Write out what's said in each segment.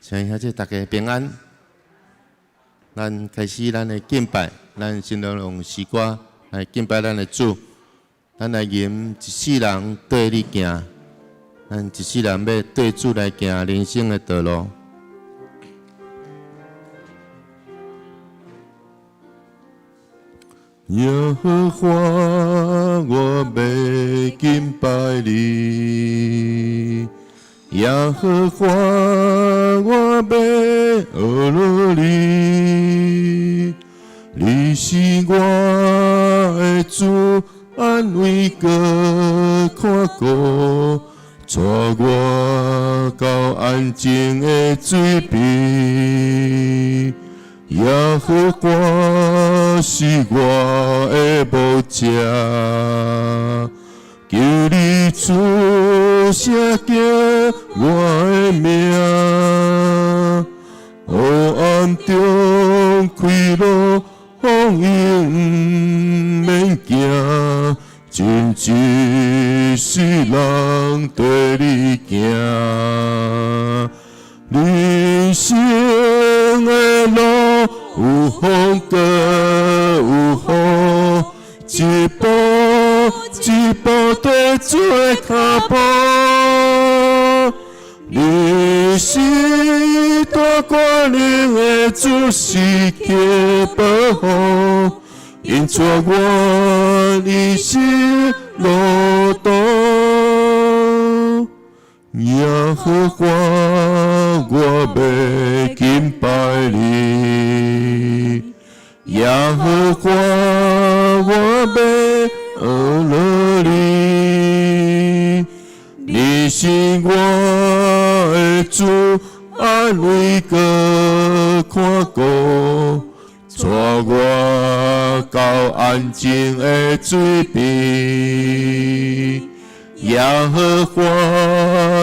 親愛兄弟大家平安。咱開始咱的敬拜，咱先來用詩歌來敬拜咱的主。咱來吟一世人綴你行，咱一世人欲綴主來行人生的道路。耶和華，我欲敬拜你。耶和華，我欲學樂你。你是我的主，安慰閣看顧，帶我到安靜的水邊。耶和華是我的牧者，求你主聖叫我的名，黑暗中開路，風雨毋免驚，真一世人綴你行。人生的路有風閣有雨，一步一步綴主的跤步。你是大權能的主，時刻保護，引帶我一生路途。耶和華，我欲敬拜你。耶和華，我欲學樂你。你是我的主，安慰閣看顧，帶我到安靜的水邊。耶和華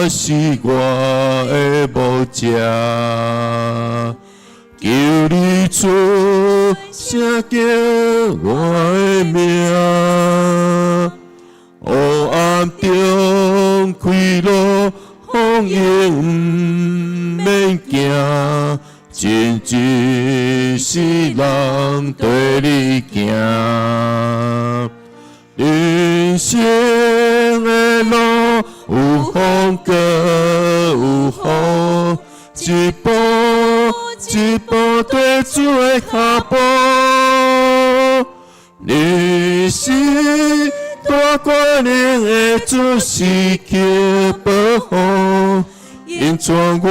是我的牧者，求你主聖叫我的名，黑暗中開路，風雨毋免驚，真一世人綴你行。人生的路有風閣有雨，一步一步綴主的跤步。你是大權能的主，時刻保護，引帶我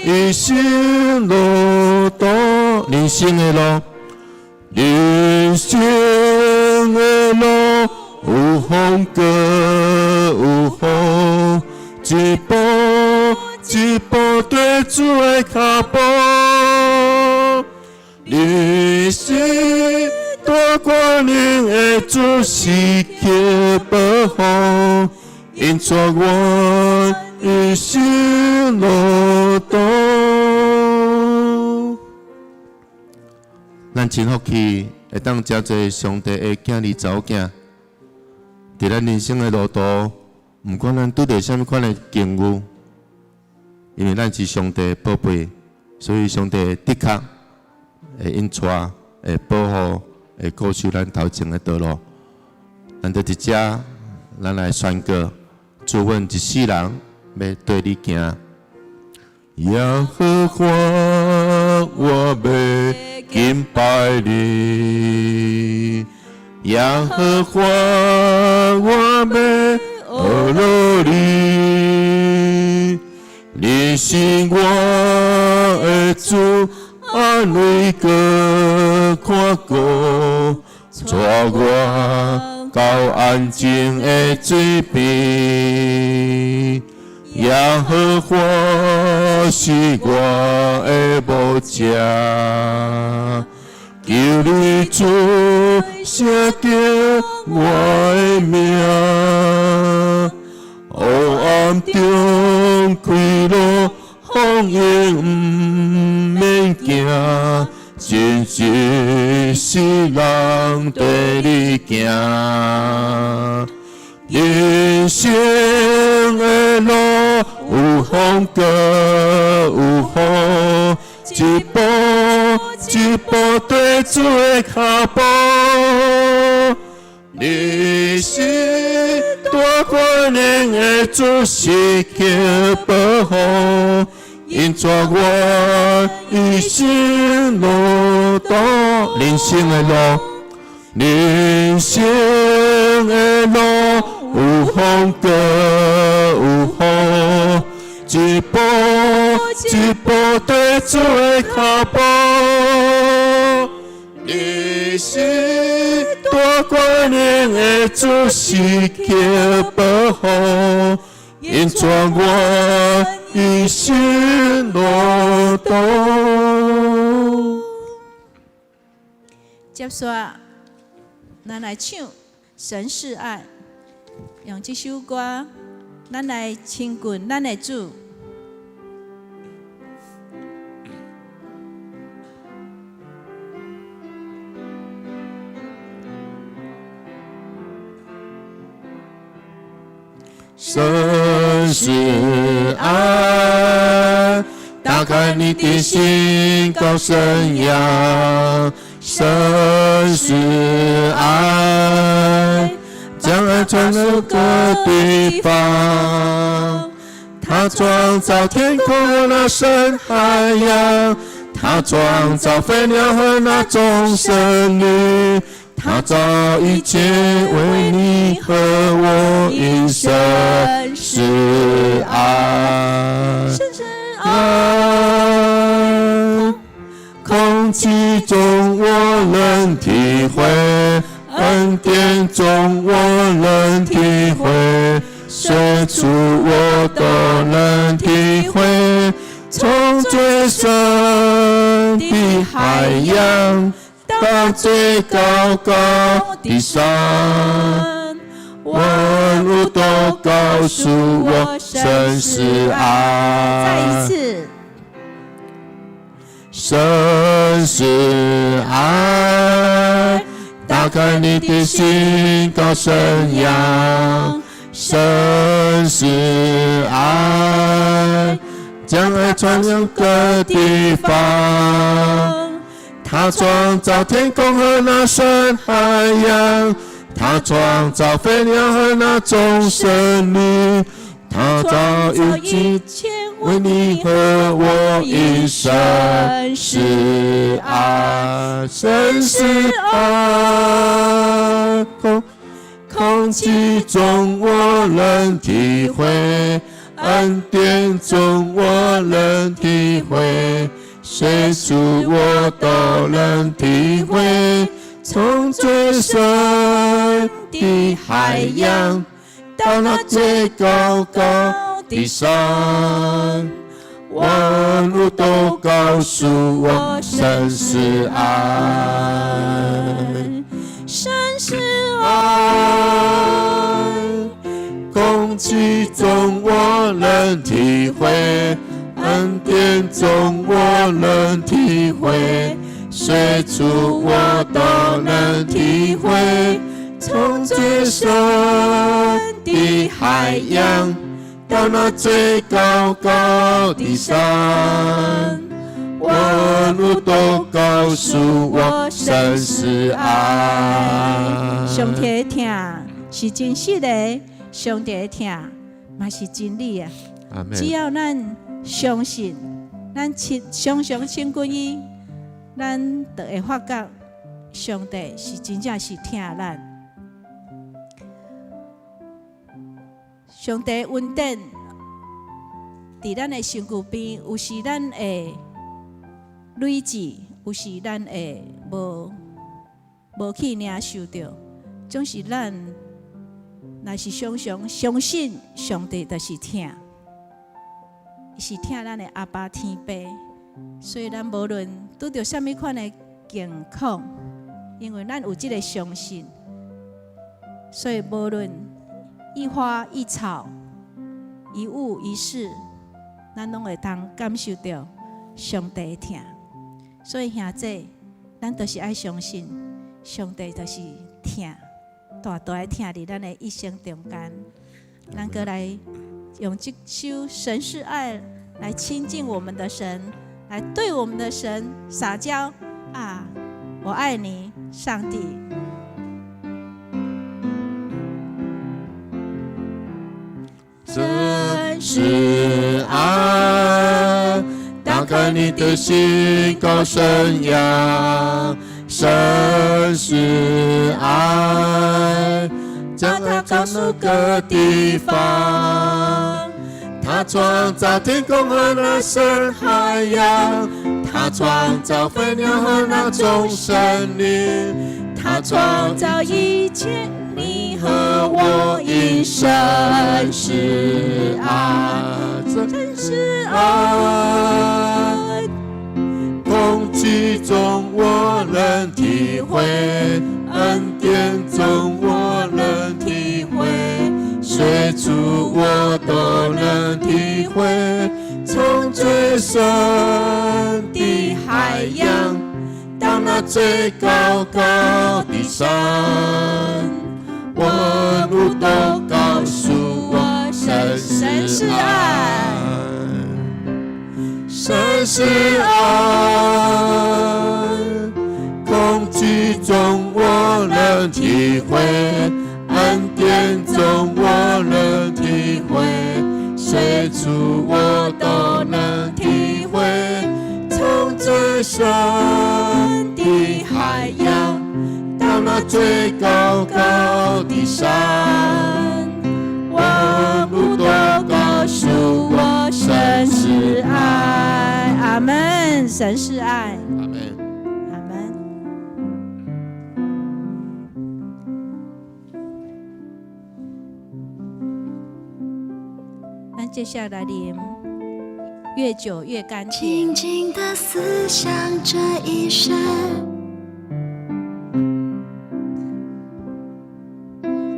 一生路途，人生的路。人生的路有風閣有雨，一步一步綴主的跤步。你是大權能的主，時刻保護，引帶我一生路途。咱真福氣，會當誠濟上帝的囝兒查某囝，佇咱人生的路途，毋管咱拄著啥物款的境遇，因為咱是上帝的寶貝，所以上帝的確會引帶、會保護、會顧守咱頭前的道路。咱佇這，咱來宣告：主，阮一世人欲綴你行。耶和華，我欲敬拜你。耶和華，我欲學樂你。你是我的主，安慰閣看顧，帶我到安靜的水邊。耶和華是我的牧者，求你主聖叫我的名，黑暗中開路，風雨毋免驚，真一世人綴你行。人生的路有風閣有雨，主的跤步。你是大權能的主，時刻保護，引帶我一生路途，人生的路，人生的路有風閣有雨，一步一步綴主的跤步。你是大權能的主，時刻保護，引帶我一生路途。接續，咱來唱《神是愛》，用這首歌，咱來親近咱的主。神是愛，打開你的心，高聲揚。神是愛，將愛傳到各地方。他創造天空和那深海洋，他創造飛鳥和那眾生靈。他造一切為你和我，因神是愛。神是愛，空氣中我能體會，恩典中我能體會，隨處我都能體會，從最深的海洋到最高高的山，萬物都告訴我神是再愛。一次，神是愛，打開你的心，高聲揚。神是愛，將愛傳揚各地方。他創造天空和那深海洋，他創造飛鳥和那眾生靈，他造一切為你和我，因神是愛，神是愛。空氣中我能體會，恩典中我能體會，隨處我都能體會，從最深的海洋到那最高高的山，萬物都告訴我神是愛。神是愛，空氣中我能體會，恩典中我能體會，隨處我都能體會，從最深的海洋到那最高高的山，萬物都告訴我神是愛。上帝的疼是真實的，上帝的疼嘛是真理啊！阿門。只要咱相信，咱親常常親近伊，咱就會發覺上帝是真正是疼咱。上帝恩典佇咱的身軀邊，有時咱會累積，有時咱會無去領受著，總是咱若是常常相信上帝，就是疼，伊是疼咱的阿爸天父，所以咱無論拄著啥物款的境況，因為咱有這个相信，所以無論一花一草、一物一事，咱攏會當感受著上帝的疼。所以兄弟，咱就是愛相信上帝就是疼，大大的疼佇咱的一生中間。咱閣來用這首《神是愛》來親近我們的神，來對我們的神撒嬌啊！我愛你，上帝。神是愛，打開你的心，高聲揚。神是愛，將愛告訴各地方。他創造天空和那深海洋，他創造飛鳥和那眾生靈，他創造一切，你和我因神是愛，神是愛。空氣中我能體會，恩典中我能體會，隨處我都能體會，從最深的海洋到那最高高的山，萬物都告訴我，神是愛，神是愛。空氣中我能體會，恩典中我能體會，隨處我都能體會，從最深的海洋到那最高高的山，萬物都告訴我，神是愛。阿門。神是愛。阿門。阿門。那接下來念越久越甘甜。靜靜的思想這一生，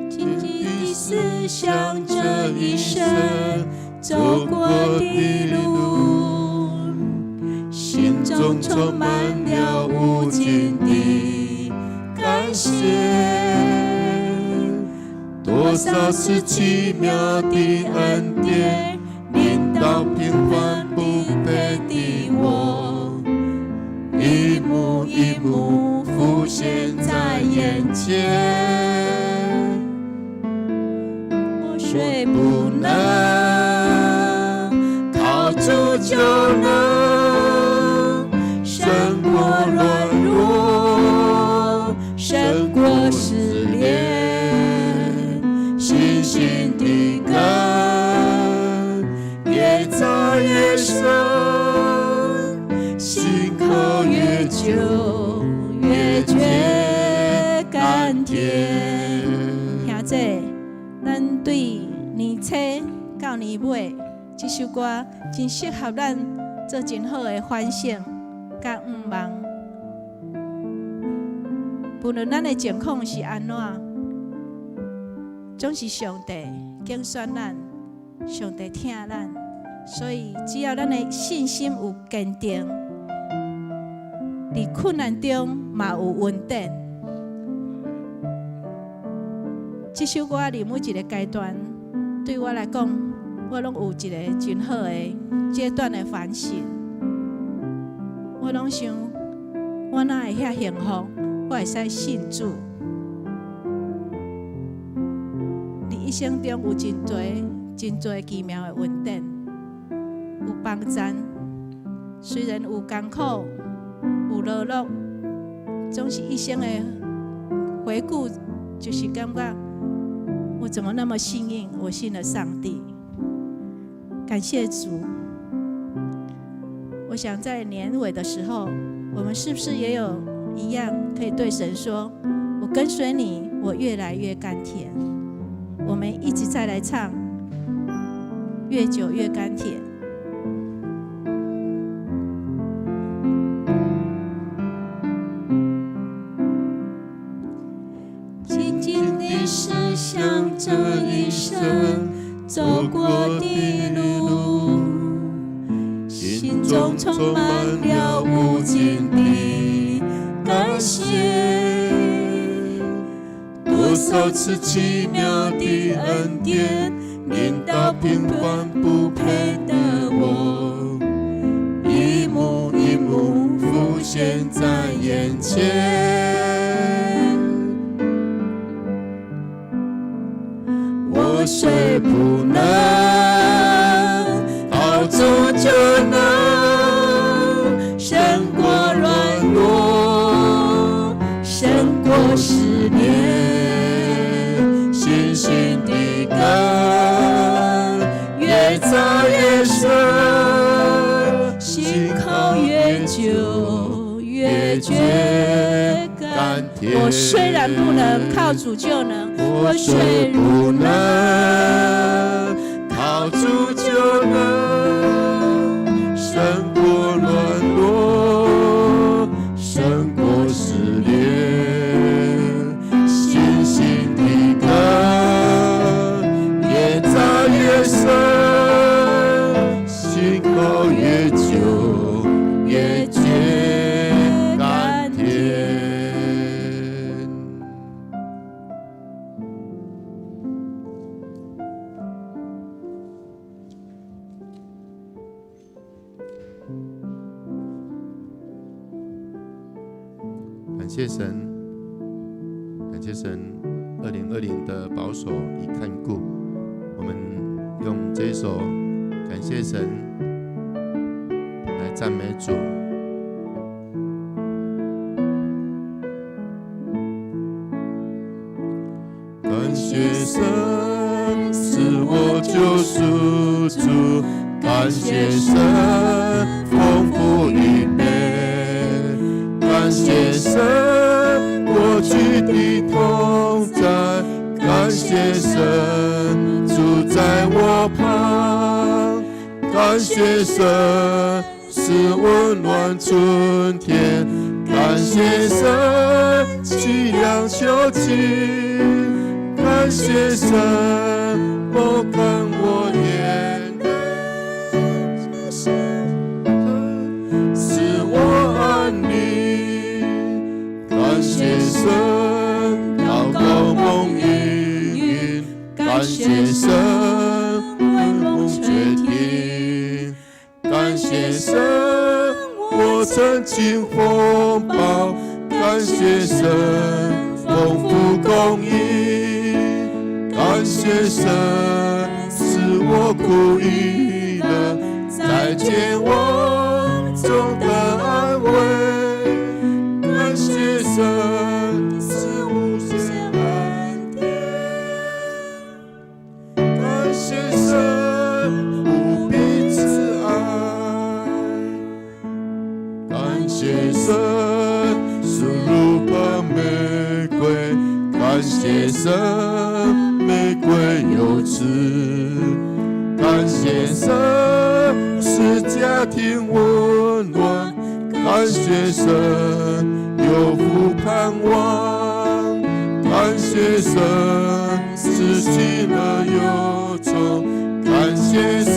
靜靜的思想這一生走過的路，心中充滿了無盡的感謝。多少次奇妙的恩典，臨到平凡不配的我，一幕一幕浮現在眼前。我雖不能，靠主就能勝過軟弱，勝過試煉，信心的根越扎越深，信靠越久越覺甘甜。兄弟，咱對年初到年尾，這首歌真適合咱做真好的反省佮向望。無論咱的情況是按怎，總是上帝揀選咱，上帝疼咱，所以只要咱的信心有堅定，佇困難中嘛有恩典。這首歌佇每一個階段，對我來講，我攏有一個真好的階段的反省。我攏想，我哪會遐幸福？我會使信主。佇一生中有真濟、真濟奇妙的恩典，有幫贊。雖然有艱苦、有勞碌，總是一生的回顧，就是感覺我怎麼那麼幸運？我信了上帝，感謝主。我想在年尾的時候，我們是不是也有一樣可以對神說：我跟隨你，我越來越甘甜。我們一直再來唱，越久越甘甜。靜靜的思想這一生走過的路，心中充滿了無盡的感謝。多少次奇妙的恩典，臨到平凡不配的我，一幕一幕浮現在眼前。我雖不能，靠主就能勝過軟弱，勝過試煉，信心的根越紮越深，信靠越久越覺甘甜。我雖然不能，靠主就能。我雖不能，靠主就能勝過軟弱，勝過試煉，信心的根越紮越深，信靠越久越覺甘甜。感謝神，感謝神，2020的保守與看顧，我們用這首感謝神來讚美主。感謝神賜我救贖主，感謝神豐富預備，感謝神過去的同在，感謝神住在我旁，感謝神賜溫暖春天，感謝神凄涼秋季，感謝神抹乾我眼淚，賜我安寧，感謝神高過夢應允，感謝神為夢決定，感謝神我曾經風暴，感謝神豐富供應，感謝神賜我苦與樂，在絕望中得安慰，感謝神賜無限恩典，感謝神無比慈愛，感謝神賜如白玫瑰，感謝神玫瑰有刺，感謝神使家庭溫暖，感謝神有福盼望，感謝神賜喜樂憂愁，感謝神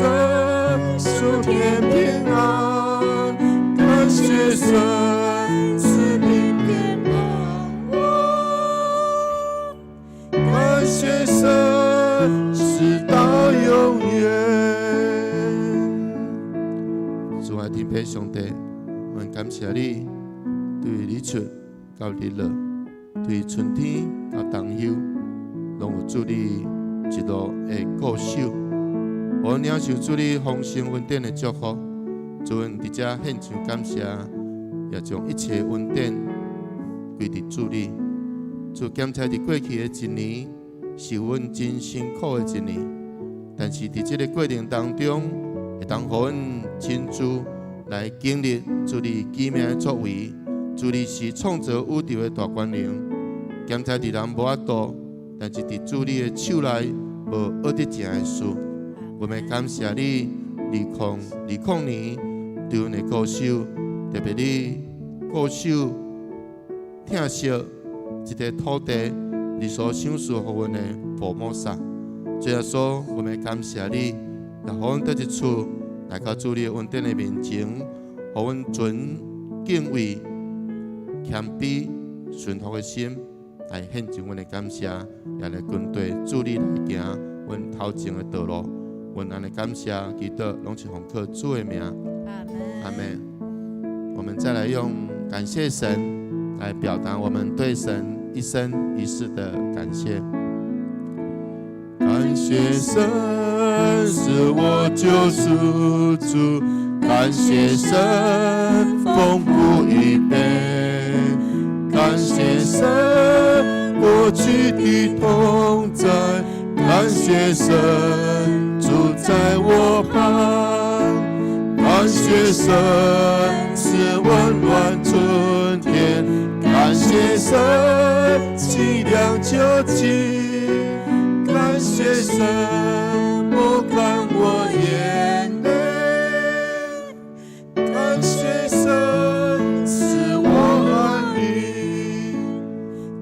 屬天平安，感謝神賜明天盼望，感謝神直到永遠。主愛天父上帝，我們感謝你，對日出到日落，對春天到冬秋，攏有主你一路的顧守。我領受主你豐盛恩典的祝福，主阮佇遮獻上感謝，也將一切恩典歸佇主你。主檢查佇過去的一年，是阮真辛苦的一年，但是佇這个過程當中，會當予阮親自來經歷主你奇妙的作為。主你是創造宇宙的大權能，檢查佇人無法度，但是佇主你的手內無惡得成的事。我們感謝你，2020年對阮的顧守，特別你顧守疼惜這個土地，你所賞賜予阮的福摩薩。主耶穌，我們感謝你，也予阮佇這次來到主你的恩典的面前，予阮存敬畏、謙卑、順服的心來獻上阮的感謝，也來跟隨主你來行阮頭前的道路。阮按呢感謝，祈禱攏是奉靠主的名，阿門。我們再來用感謝神，來表達我們對神一生一世的感謝。感謝神是我救贖主，感謝神豐富預備，感謝神過去的同在，感謝神住在我旁，感謝神賜溫暖春天，感謝神凄涼秋季，感謝神抹乾我眼淚，感謝神賜我安寧，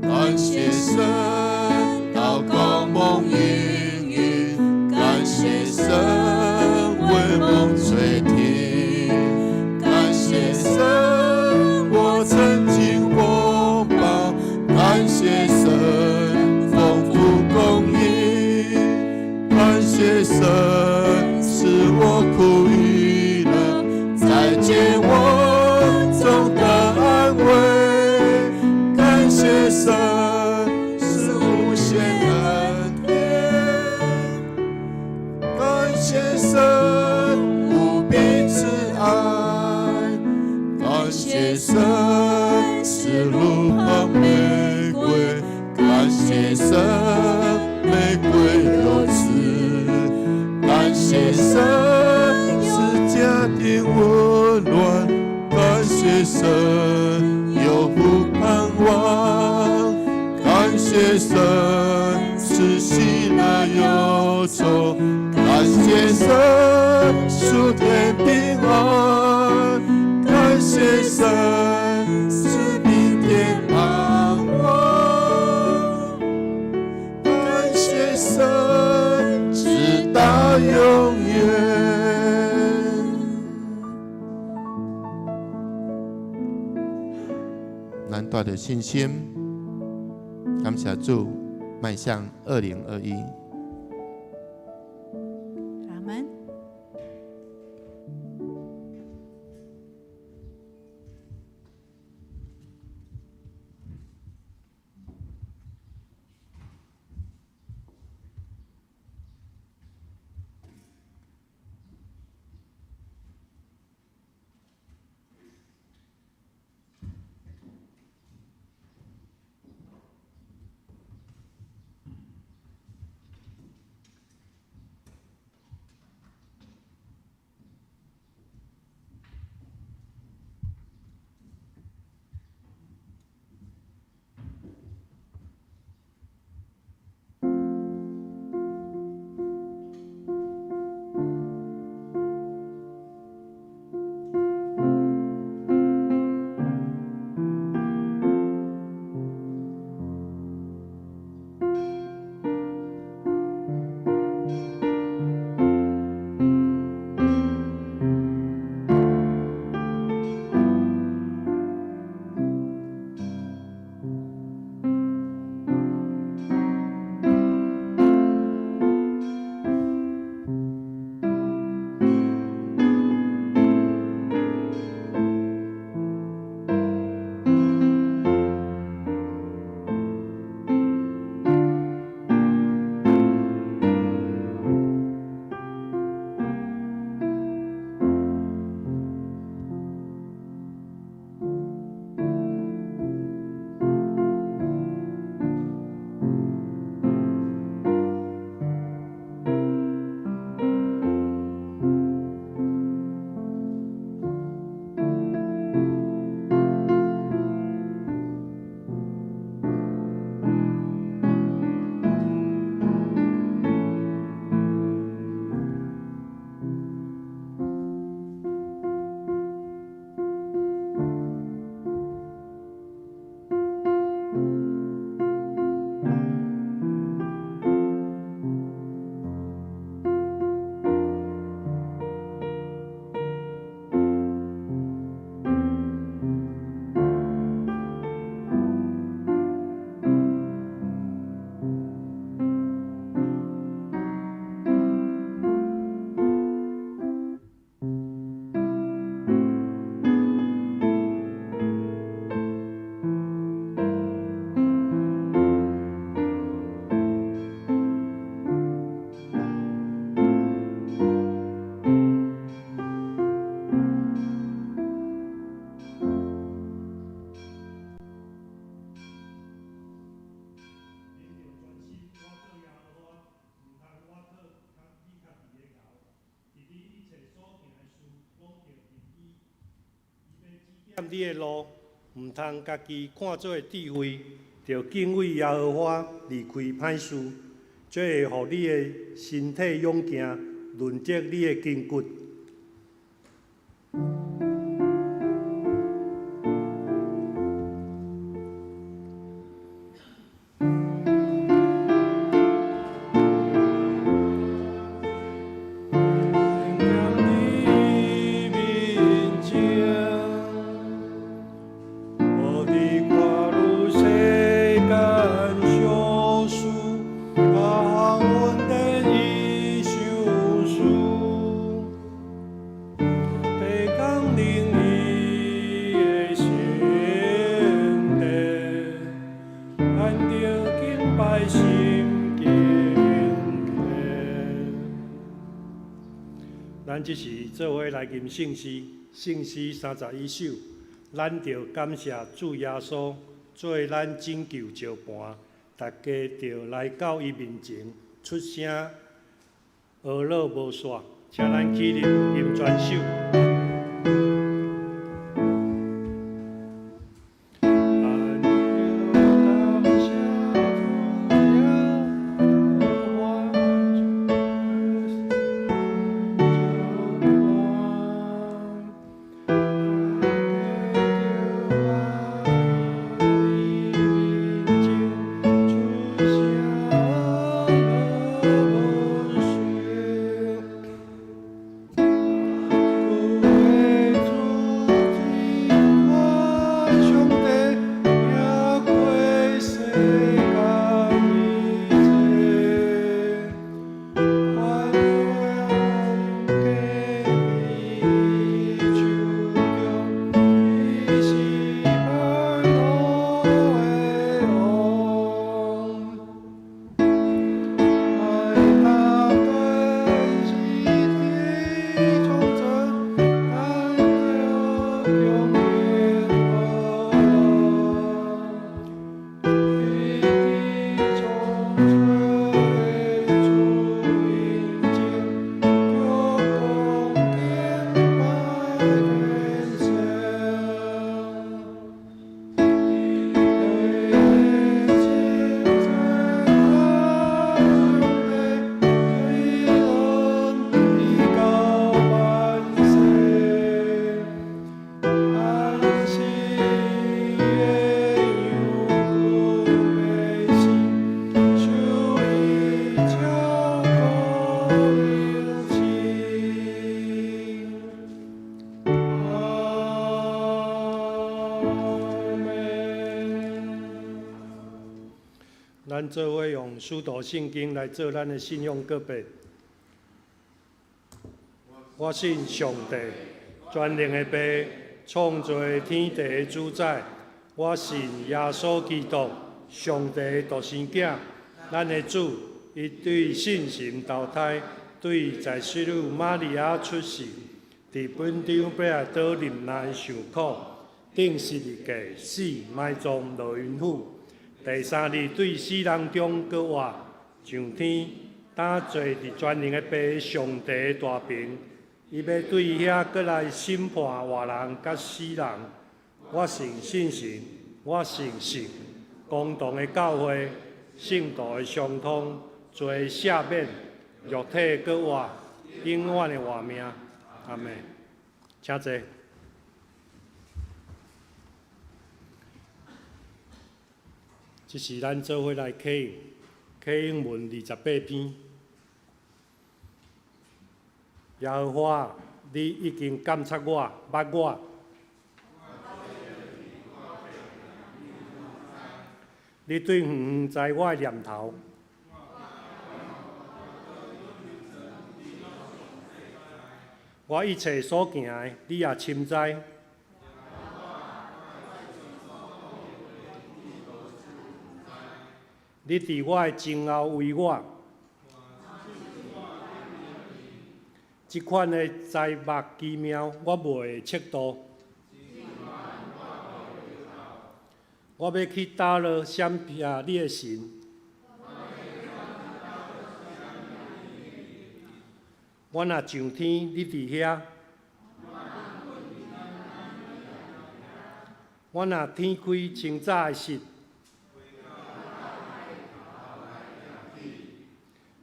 感謝神禱告蒙應允，感謝神為夢垂聽，感謝神我曾經風暴，感謝神豐富供應，感謝神使我苦與樂，在絕望中得安慰，感謝神是無限恩典，感謝神無比慈愛，感謝神賜路旁玫瑰，感謝神玫瑰有刺，感謝神使家庭溫暖，感謝神有福盼望，感謝神賜喜樂憂愁，感謝神屬天平安，感謝神賜明天盼望，感謝神直到永遠。咱帶著信心，感謝主，邁向2021。阿門。你的路，毋通家己看做智慧，著敬畏耶和華，離開歹事，這會予你的身體勇健，潤澤你的筋骨。咱這時做伙來吟聖詩，聖詩31首，咱著感謝主耶穌做咱拯救石磐，大家著來到伊面前，出聲呵咾無煞，請咱起立吟全首。咱做伙用使徒信經來做咱的信仰告白。我信上帝，全能的父，創造天地的主宰。我信耶穌基督，上帝的獨生囝，咱的主。伊對聖神投胎，對在聖女瑪利亞出世，佇本張彼拉多忍難受苦，釘十字架死，埋葬落陰府。第三日對死人中閣活，上天，擔坐佇全能的父上帝大爿，伊欲對遐閣來審判活人佮死人。我信聖神，我信聖公同的教會，聖徒的相通，罪赦免，肉體閣活，永遠的活命。阿們，請坐。這是咱做伙來啟應，啟應文28篇。耶和華，你已經監察我，捌我。你對遠遠知我的念頭。我一切所行的，你也深知。你佇我的前後圍我，這款的災禍奇妙，我袂會測度。我欲去佗落閃避你的神？我若上天，你佇遐；我若天開清早的日，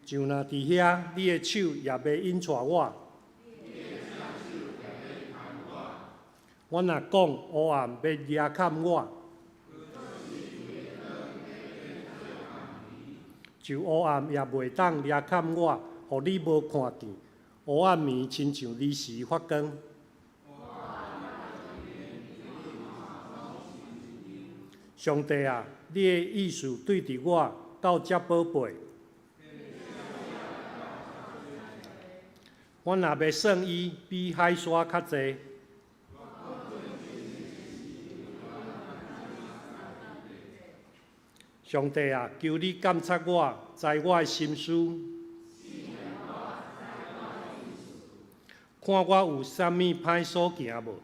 就若佇遐，你的手也欲引帶我。我若講黑暗欲掠崁我，就黑暗也袂當掠崁我，予你無看見。黑暗暝親像離時發光。上帝啊，你的意思對佇我到遮寶貝。我若欲算伊比海沙較濟，上帝啊，求你監察我，知我的心思，看我有啥物歹所行無？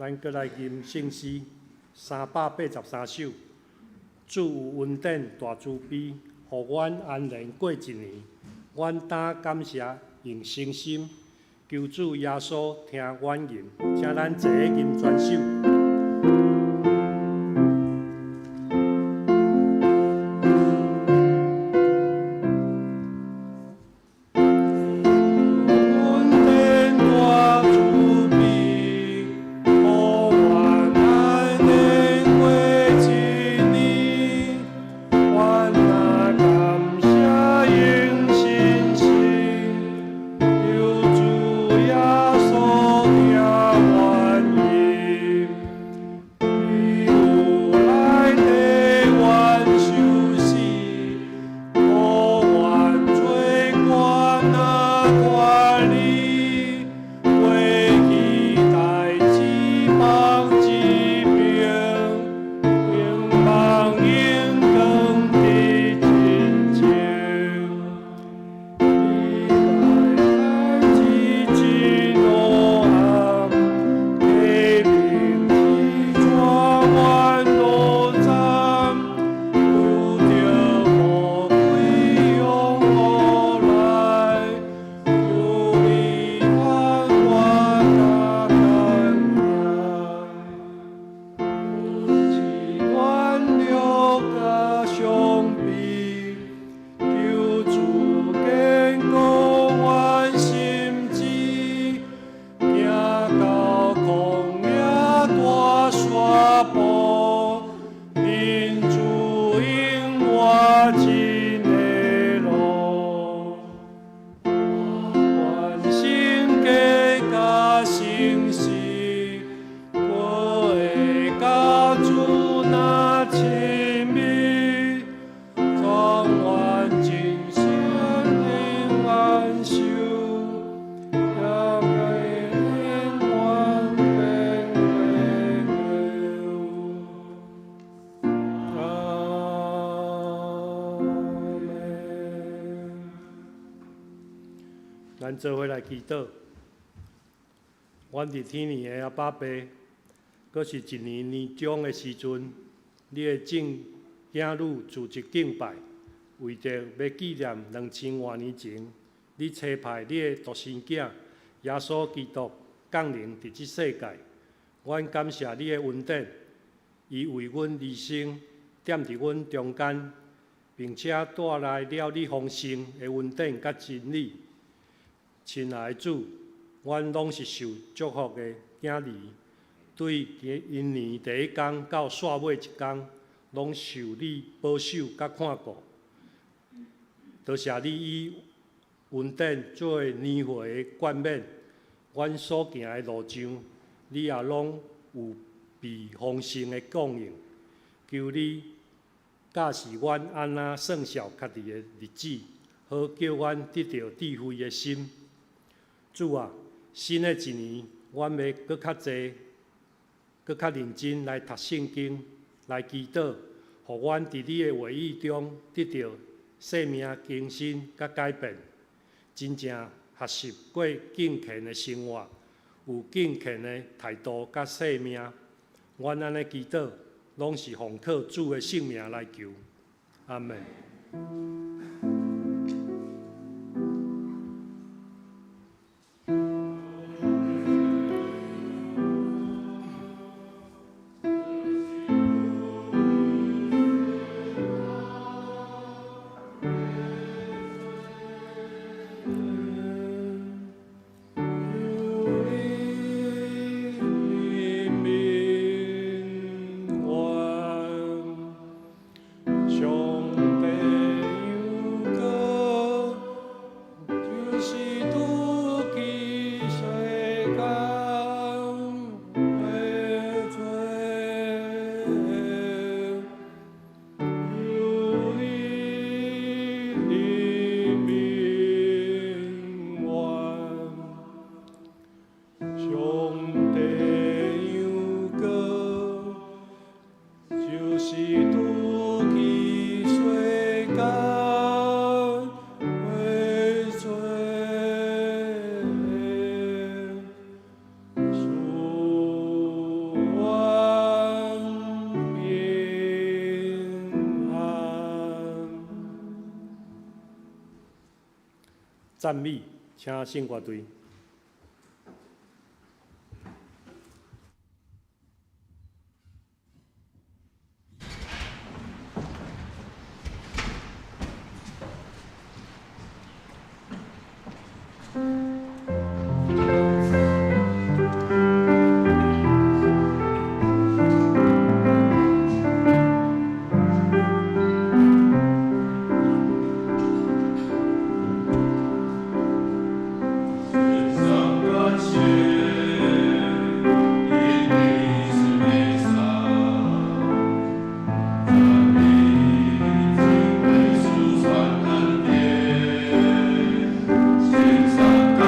咱閣來吟聖詩383首。主有恩典大慈悲，予阮安然過一年。阮當感謝，用誠心求主耶穌聽阮吟，請咱齊吟全首。咱做伙來祈禱。阮佇天堂的阿爸父，閣是一年年終的時陣，你的眾囝女聚集敬拜，為著欲紀念2000外年前，你差派你的獨生囝耶穌基督降臨佇這世界。阮感謝你的恩典，伊為阮而生，踮佇阮中間，並且帶來了你豐盛的恩典佮真理。親愛的主，阮攏是受祝福的囝兒，對今年第一工到煞尾一工，攏受你保守佮看顧。多謝你以恩典做年歲的冠冕，阮所行的路上，你也攏有備豐盛的供應。求你教示阮按怎算數家己的日子，好叫阮得著智慧的心。主啊，新的一年，阮欲閣較濟、閣較認真來讀聖經、來祈禱，予阮佇你的話語中得著生命更新佮改變，真正學習過敬虔的生活，有敬虔的態度佮生命。阮按呢祈禱，攏是奉靠主的聖名來求。阿們。上帝羊羔，就是除去世間的罪。求你憐憫阮。上帝羊羔，就是除去世間的罪。賜阮平安。讚美，請聖樂隊。上感謝，因你是彌撒，讚美敬拜主傳恩典。獻上感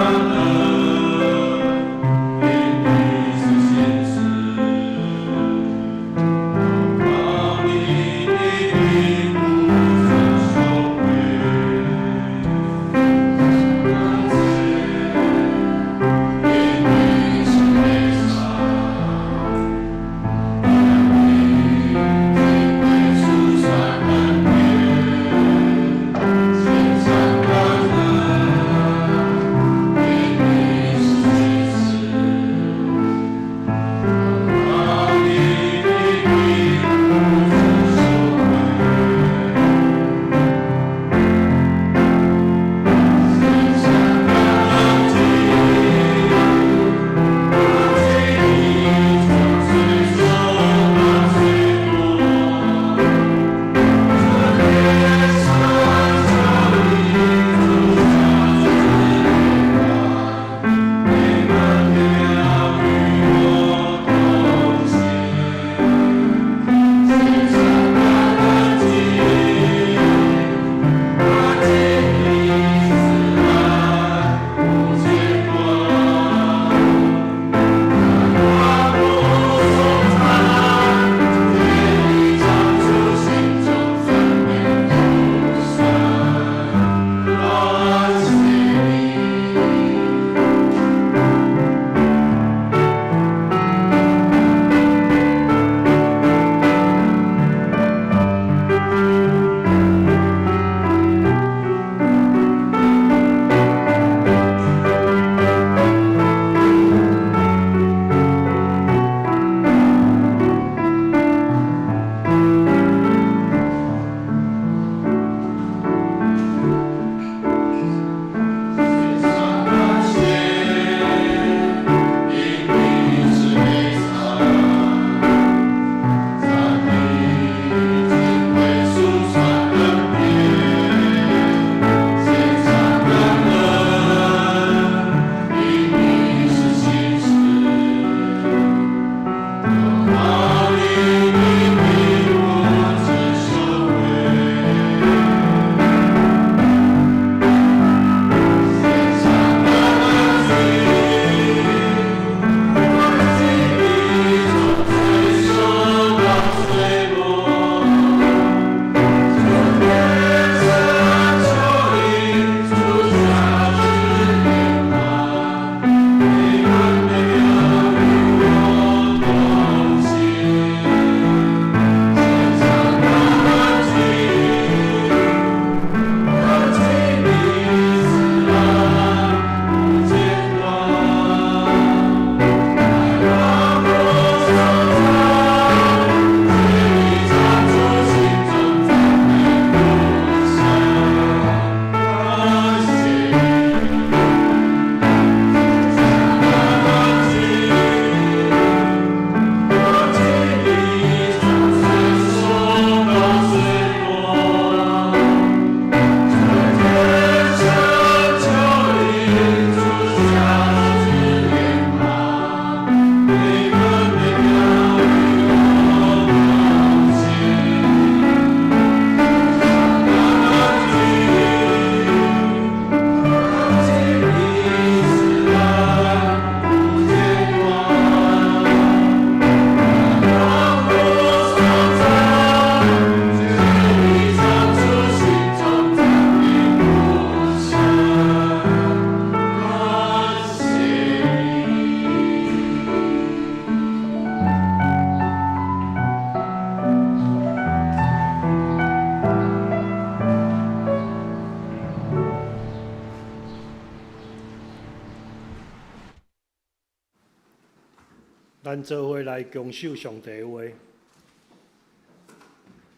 咱做伙來共守上帝話。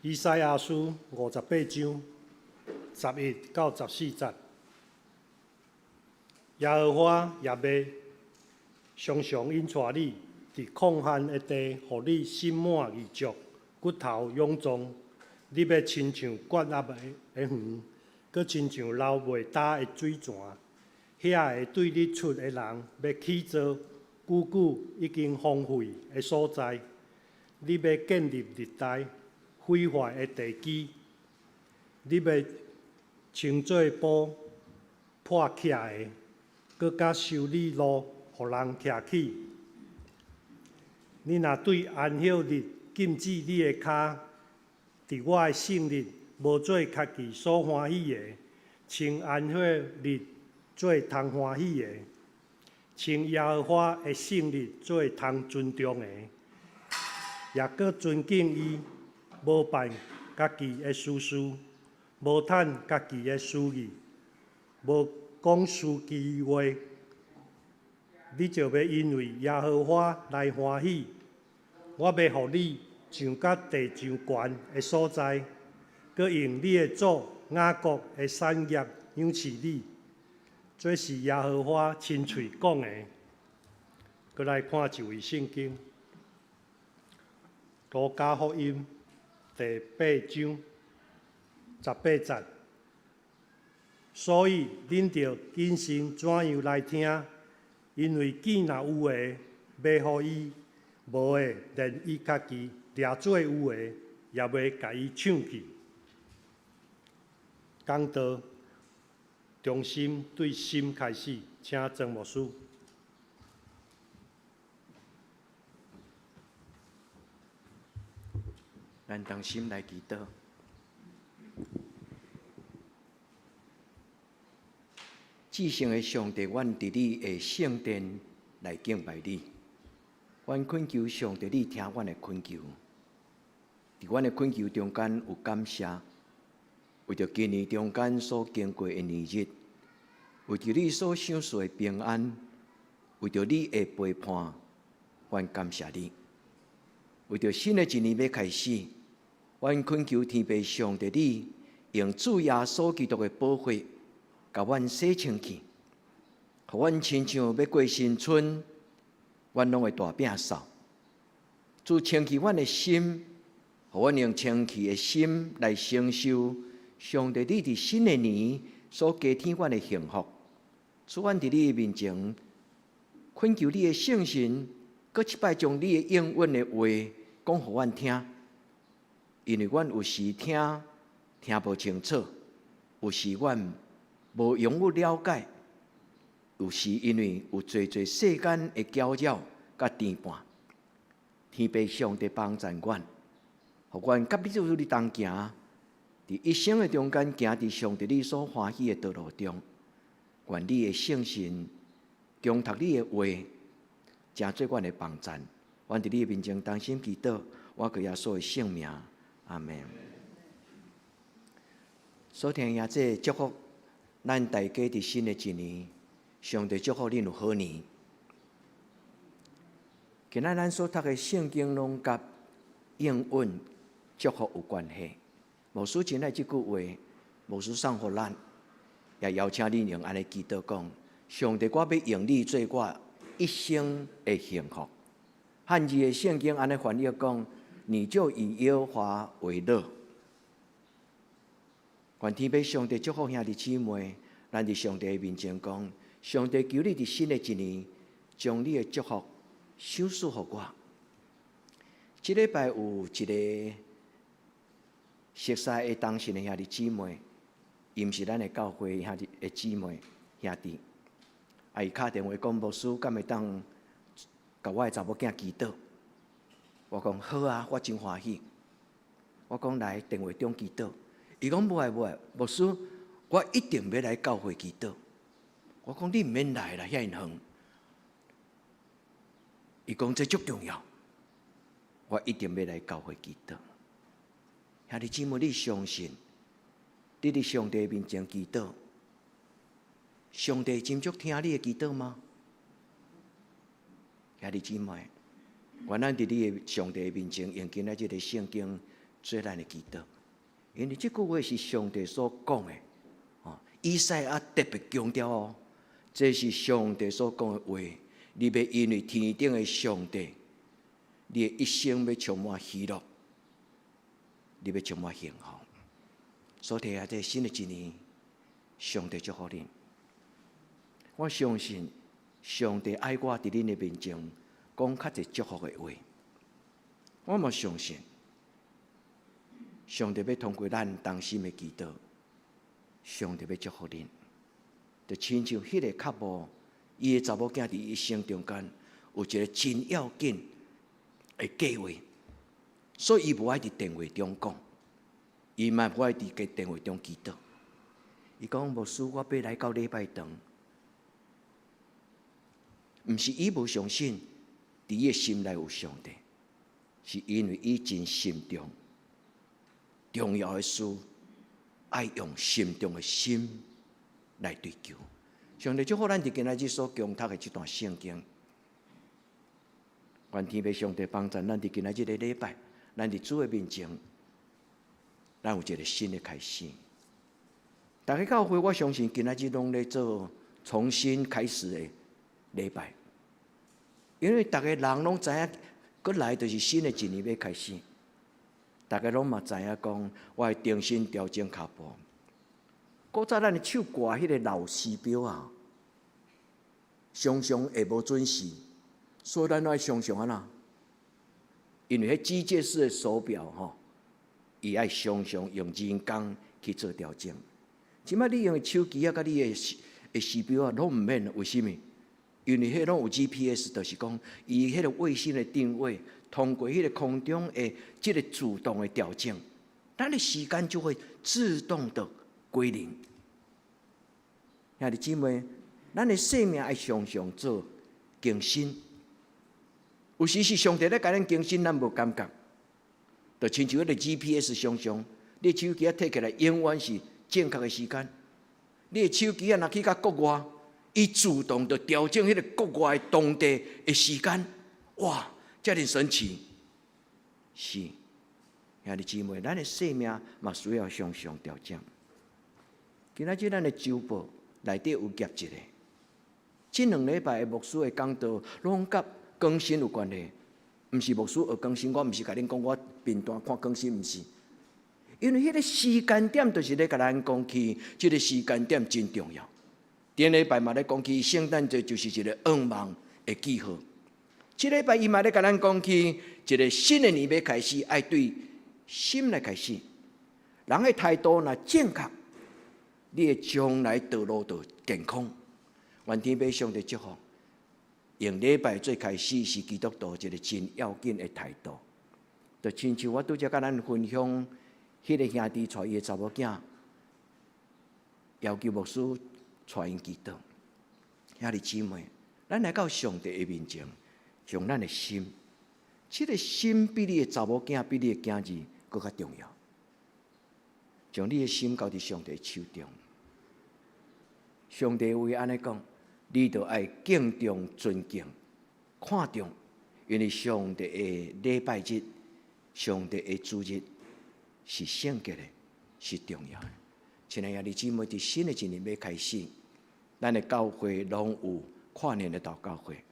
以賽亞書58章11到14節。耶和華也欲常常引帶你，佇曠旱的地，予你心滿意足，骨頭勇壯。你欲親像割壓的園，閣親像流袂焦的水泉。遐个對你出的人，欲起造久久已經荒廢的所在。你欲建立歷代毀壞的地基，你欲稱做補破拆的，閣佮修理路，予人徛起。你若對安息日禁止你的跤，佇我的聖日無做家己所歡喜的，稱安息日做通歡喜的，稱耶和華的聖日做通尊重的，也閣尊敬伊，無辦家己的私事，無趁家己的私意，無講虛偽話，你就欲因為耶和華來歡喜。我欲予你上甲地上懸的所在，閣用你的祖雅各的產業養飼你。這是耶和華親喙講的。閣來看一位聖經，路加福音第八章18節。所以恁著謹慎怎樣來聽，因為見若有的，欲予伊；無的，連伊家己掠做有的，也欲共伊搶去。講道中心對心開始，請曾牧師。咱同心來祈禱。至聖的上帝，阮佇你的聖殿來敬拜你。阮懇求上帝，你聽阮的懇求。佇阮的懇求中間有感謝，為著今年中間所經過的年日，為著你所賞賜的平安，為著你的陪伴，阮感謝你。為著新的一年欲開始，阮懇求天父上帝，你用主耶穌基督的寶血，共阮洗清氣，予阮親像欲過新春，阮攏會大摒掃。主清氣阮的心，予阮用清氣的心來承受上帝你佇新的年所加添阮的幸福。主，阮佇你的面前懇求你的聖神，閣一擺將你的應允的話講予阮聽，因為阮有時聽聽無清楚，有時阮無容易了解，有時因為有濟濟世間的攪擾佮牽絆，天父上帝幫助阮，予阮佮你做同行，佇一生的中間行佇上帝你所歡喜的道路中，願你的聖神重讀你的話，成做阮的幫贊。阮佇你的面前同心祈禱，我靠耶穌的聖名，阿們。所聽兄弟祝福咱大家佇新的一年，上帝祝福恁有好年。今仔咱所讀的聖經攏佮應允祝福有關係。牧師真愛這句話，牧師送予咱，也邀請恁用按呢祈禱講：上帝，我欲用你做我一生的幸福。漢字的聖經按呢翻譯講：你就以耶和華為樂。願天父上帝祝福兄弟姊妹，咱佇上帝的面前講：上帝求你佇新的一年，將你的祝福賞賜予我。這禮拜有一個熟似的同信的兄弟姊妹，伊毋是咱的教會兄弟的姊妹兄弟，啊，伊敲電話講牧師，敢會當共我的查某囝祈禱？我講好啊，我真歡喜。我講來電話中祈禱。伊講無愛無愛，牧師，我一定欲來教會祈禱。我講你毋免來啦，遐爾遠。伊講這足重要，我一定欲來教會祈禱。兄弟姊妹，你相信，你佇上帝面前祈禱，上帝真足聽你的祈禱嗎？兄弟姊妹，願咱佇你的上帝面前，用今仔這个聖經做咱的祈禱，因為這句話是上帝所講的。哦，以賽亞特別強調哦，這是上帝所講的話。你欲因為天頂的上帝，你的一生欲充滿喜樂，你欲充滿幸福。所以啊，這新的一年，上帝祝福恁。我相信上帝愛我佇恁的面前講較濟祝福的話。我嘛相信，上帝欲通過咱同心的祈禱，上帝欲祝福恁。就親像彼个較無伊的查某囝佇一生中間有一个真要緊的計劃，所以伊無愛佇電話中講，伊嘛無愛佇個電話中祈禱。伊講牧師，我欲來到禮拜堂，毋是伊無相信，佇伊的心內有上帝，是因為伊真心重，重要的事愛用心中的心來追求。上帝祝福咱佇今仔日所恭讀的這段聖經，願天父上帝幫助咱佇今仔日个禮拜，咱佇主的面前，咱有一个新的開始。逐家教會，我相信今仔日攏咧做重新開始的禮拜，因為逐个人攏知影，閣來就是新的一年欲開始。逐家攏嘛知影講，我會重新調整跤步。古早咱的手掛彼个老時錶啊，常常會無準時，所以咱愛常常按怎？因為彼機械式的手錶吼，伊愛常常用人工去做調整。這擺你用的手機啊，佮你的時錶啊，攏毋免，為啥物？因為彼攏有 GPS，就是講伊彼个衛星的定位，通過彼个空中的這个自動的調整，咱的時間就會自動的歸零。兄弟姊妹，咱的生命愛常常做更新。有時是上帝咧共咱更新，咱無感覺，就親像彼个 GPS 常常，你手機仔提起來，永遠是正確的時間。你的手機仔若去到國外，伊自動就調整彼个國外當地的時間。哇，遮爾神奇！是，兄弟姊妹，咱的生命嘛需要常常調整。今仔日咱的週報內底有夾一个，這兩禮拜的牧師的講道攏佮更新有關係，毋是牧師學更新，我毋是共恁講我片段看更新，毋是。因為彼个時間點就是咧共咱講起，這个時間點真重要。頂禮拜嘛咧講起聖誕節就是一个願望的記號。這禮拜伊嘛咧共咱講起一个新的年欲開始，愛對心來開始。人的態度若正確，你的將來道路就健康。願天父上帝祝福。用禮拜做開始是基督徒一个真要緊的態度。就親像我拄才共咱分享，彼个兄弟帶伊的查某囝，要求牧師帶𪜶祈禱。兄弟姊妹，咱來到上帝的面前，將咱的心，這个心比你的查某囝、比你的囝兒閣較重要。將你的心交佇上帝手中。上帝話按呢講，你著愛敬重、尊敬、看重，因為上帝的禮拜日、上帝的主日是聖潔的，是重要的。親愛的兄弟姊妹，佇新的一年欲開始，咱的教會攏有跨年的禱告會，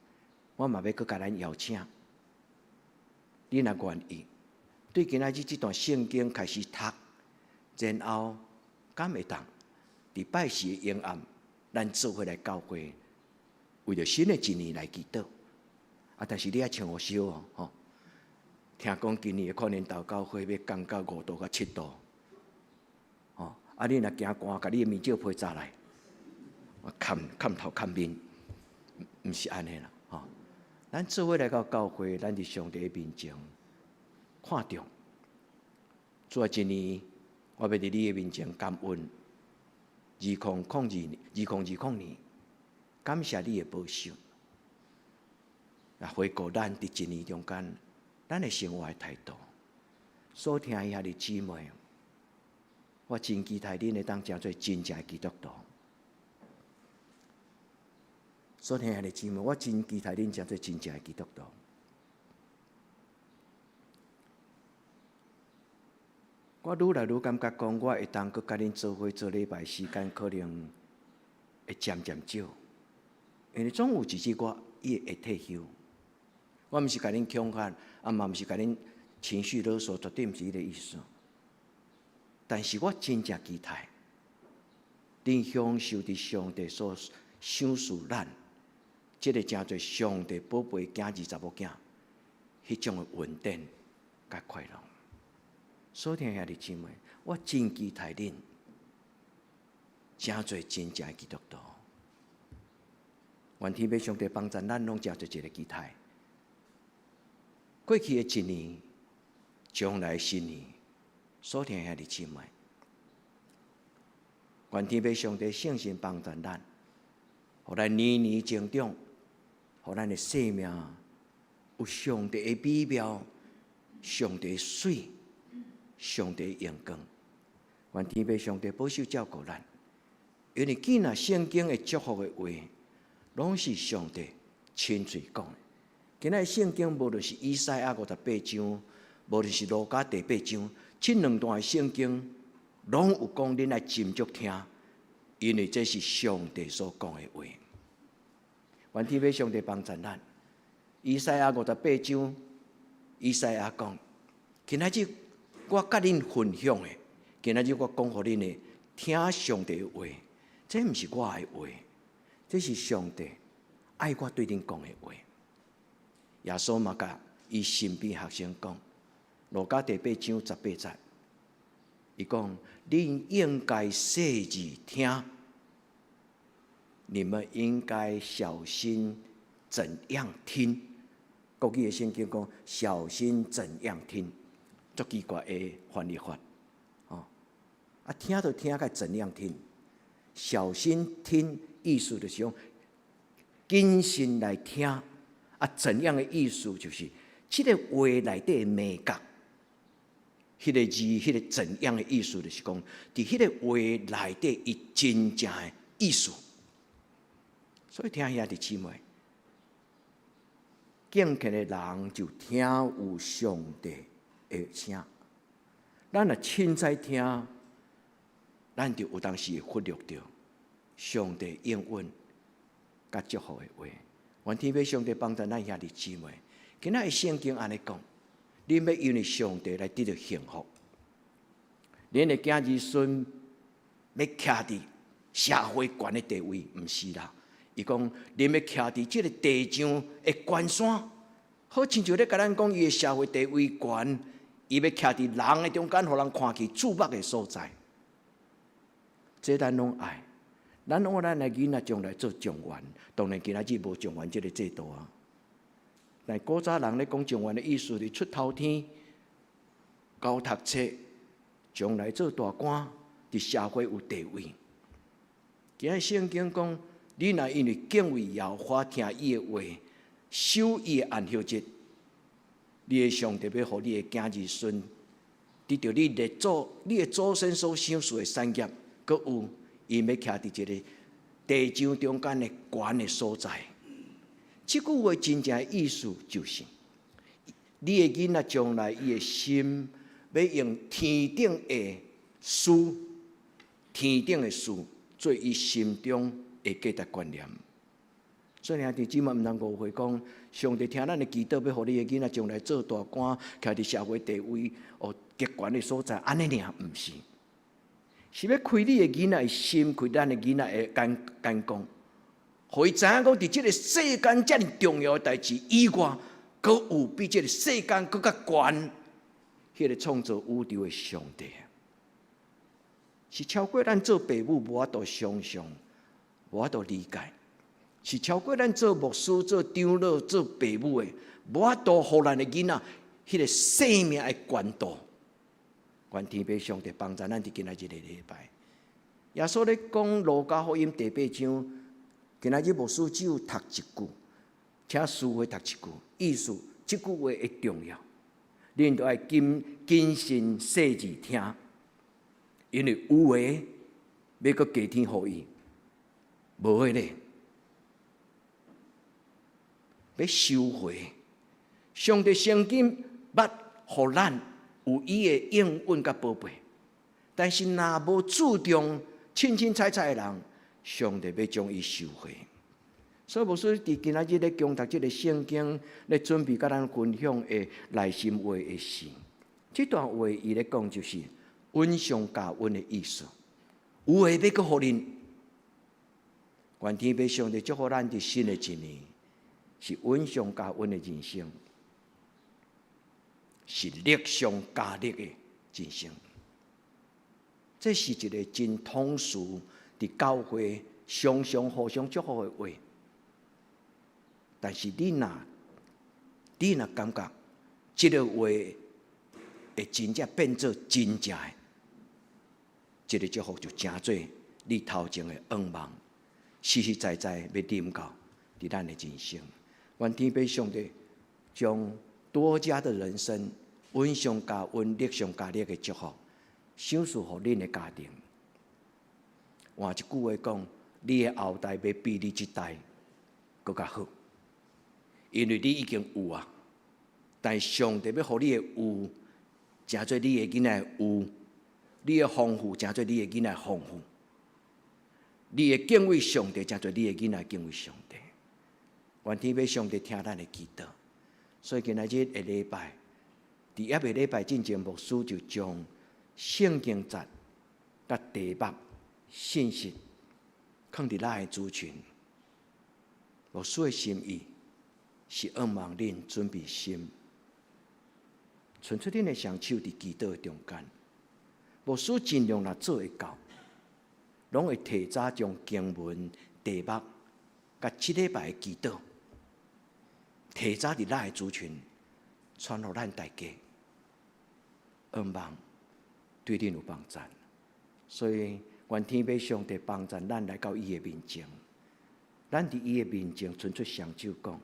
我嘛欲閣共咱邀請，你若願意，對今仔日這段聖經開始讀，然後敢會當佇拜四的暝暗，咱做伙來教會，為著新的一年來祈禱。啊，但是你愛穿予燒哦，吼！聽講今年的跨年禱告會欲降到5度到7度，吼！啊，你若驚寒，共你的棉罩被紮來，我崁崁頭崁面，毋是按呢啦，吼！咱做伙來到教會，咱佇上帝面前看重。主啊，這年我欲佇你的面前感恩。2002年，2020年，感謝你的保守。啊，回顧咱佇一年中間，咱的生活的態度。所聽的兄弟姊妹，我真期待恁會當成做真正的基督徒。所聽的兄弟姊妹，我真期待恁成做真正的基督徒。我愈來愈感覺講，我會當閣佮恁做伙做禮拜時間可能會漸漸少，因為總有一日我伊會退休。我毋是共恁恐嚇，啊嘛毋是共恁情緒勒索，絕對毋是彼个意思。但是我真正期待，恁享受佇上帝所賞賜咱，這个誠濟上帝寶貝囝兒查某囝，彼種的恩典佮快樂。所聽兄弟姊妹，我真期待恁誠濟真正的基督徒。願天父上帝幫助咱，攏誠濟一個期待。過去的一年，將來新年，所聽兄弟姊妹，願天父上帝聖神幫助咱，予咱年年成長，予咱的生命有上帝的美妙，上帝的媠，上帝的榮光。願天父上帝保守照顧咱，因為既然聖經的祝福的話，攏是上帝親喙講的。今仔聖經無論是以賽亞58章，無論是路加第八章，這兩段的聖經攏有講，恁愛斟酌聽，因為這是上帝所講的話。願天父上帝幫助咱。以賽亞五十八章，以賽亞講：今仔日我佮恁分享的，今仔日我講予恁的，聽上帝的話，這毋是我的話，這是上帝愛我對恁講的話。耶穌嘛共伊身邊學生講，路加第八章18節，伊講：恁應該細膩聽，你們應該小心怎樣聽。國語的聖經講：小心怎樣聽，足奇怪的翻譯法。哦，啊，聽就聽該怎樣聽？小心聽意思就是講謹慎來聽。啊，怎樣的意思就是這个話內底的眉角，彼个字，彼个怎樣的意思就是講，佇彼个話內底伊真正的意思。所以聽兄弟姊妹，敬虔的人就聽有上帝的聲。咱若凊彩聽，咱就有當時會忽略著上帝應允佮祝福的話。願天父上帝幫助咱兄弟姊妹。今仔日聖經按呢講，恁欲因為上帝來得著幸福，恁的囝兒孫欲徛佇社會懸的地位，毋是啦。伊講，恁欲徛佇這个地上的懸山，好親像咧共咱講，伊的社會地位懸，伊欲徛佇人的中間，予人看見注目的所在。這咱攏愛，咱攏愛咱的囡仔將來做狀元，當然今仔日無狀元這个制度啊。但古早人咧講狀元的意思是出頭天、𠢕讀冊，將來做大官，佇社會有地位。今仔聖經講，你若因為敬畏耶和華，聽伊的話，守伊的安息日，你的上帝欲予你的囝兒孫得著你列祖、你的祖先所賞賜的產業，閣有伊欲徛佇一个地上中間的懸的所在。這句話真正的意思就是，你的囡仔將來伊的心欲用天頂的事、天頂的事做伊心中的價值觀念。所以兄弟姊妹毋通誤會講，上帝聽咱的祈禱，欲予你的囡仔將來做大官，徛佇社會地位哦極懸的所在，按呢爾毋是，是欲開你的囡仔的心，開咱的囡仔的眼眼光，予伊知影講，佇這个世間遮爾重要的代誌以外，閣有比這个世間閣較懸，彼个創造宇宙的上帝，是超過咱做爸母無法度想象，無法度理解。是超過咱做牧師、做長老、做爸母的，無法度予咱的囡仔彼个生命的懸度。願天父上帝幫助咱佇今仔日个禮拜。耶穌咧講路加福音第八章，今仔日牧師只有讀一句，請師會讀一句，意思這句話的重要，恁都愛謹謹慎細緻聽，因為有的欲閣加添予伊，無的咧，欲收回。上帝聖經捌予咱有伊的應允佮寶貝。但是若無注重凊凊彩彩的人，上帝欲將伊收回。所以牧師佇今仔日咧恭讀這个聖經，咧準備佮咱分享的內心話的時，這段話伊咧講就是恩上加恩的意思。有的欲閣予恁，願天父上帝祝福咱佇新的一年，是恩上加恩的人生，是力上加力的人生。這是一个真通俗佇教會常常互相祝福的話。但是你若感覺這个話會真正變做真正的，這个祝福就成做你頭前的願望，實實在在欲臨到佇咱的人生。願天父上帝將多加的人生，恩上加恩，力上加力的祝福，賞賜予恁的家庭。換一句話講，你的後代欲比你這代閣較好。因為你已經有啊，但上帝欲予你的有，成做你的囡仔有；你的豐富，成做你的囡仔豐富；你的敬畏上帝，成做你的囡仔敬畏上帝。願天父上帝聽咱的祈禱。所以今仔日的禮拜，佇猶未禮拜進前，牧師就將聖經節佮題目信息囥佇咱的主群。牧師的心意是向望恁準備心，伸出恁的雙手佇祈禱的中間。牧師盡量若做會到，攏會提早將經文題目佮這禮拜的祈禱，提早佇咱的主群傳予咱大家，向望對恁有幫助。所以願天父上帝幫助咱來到伊的面前，咱佇伊的面前伸出雙手講：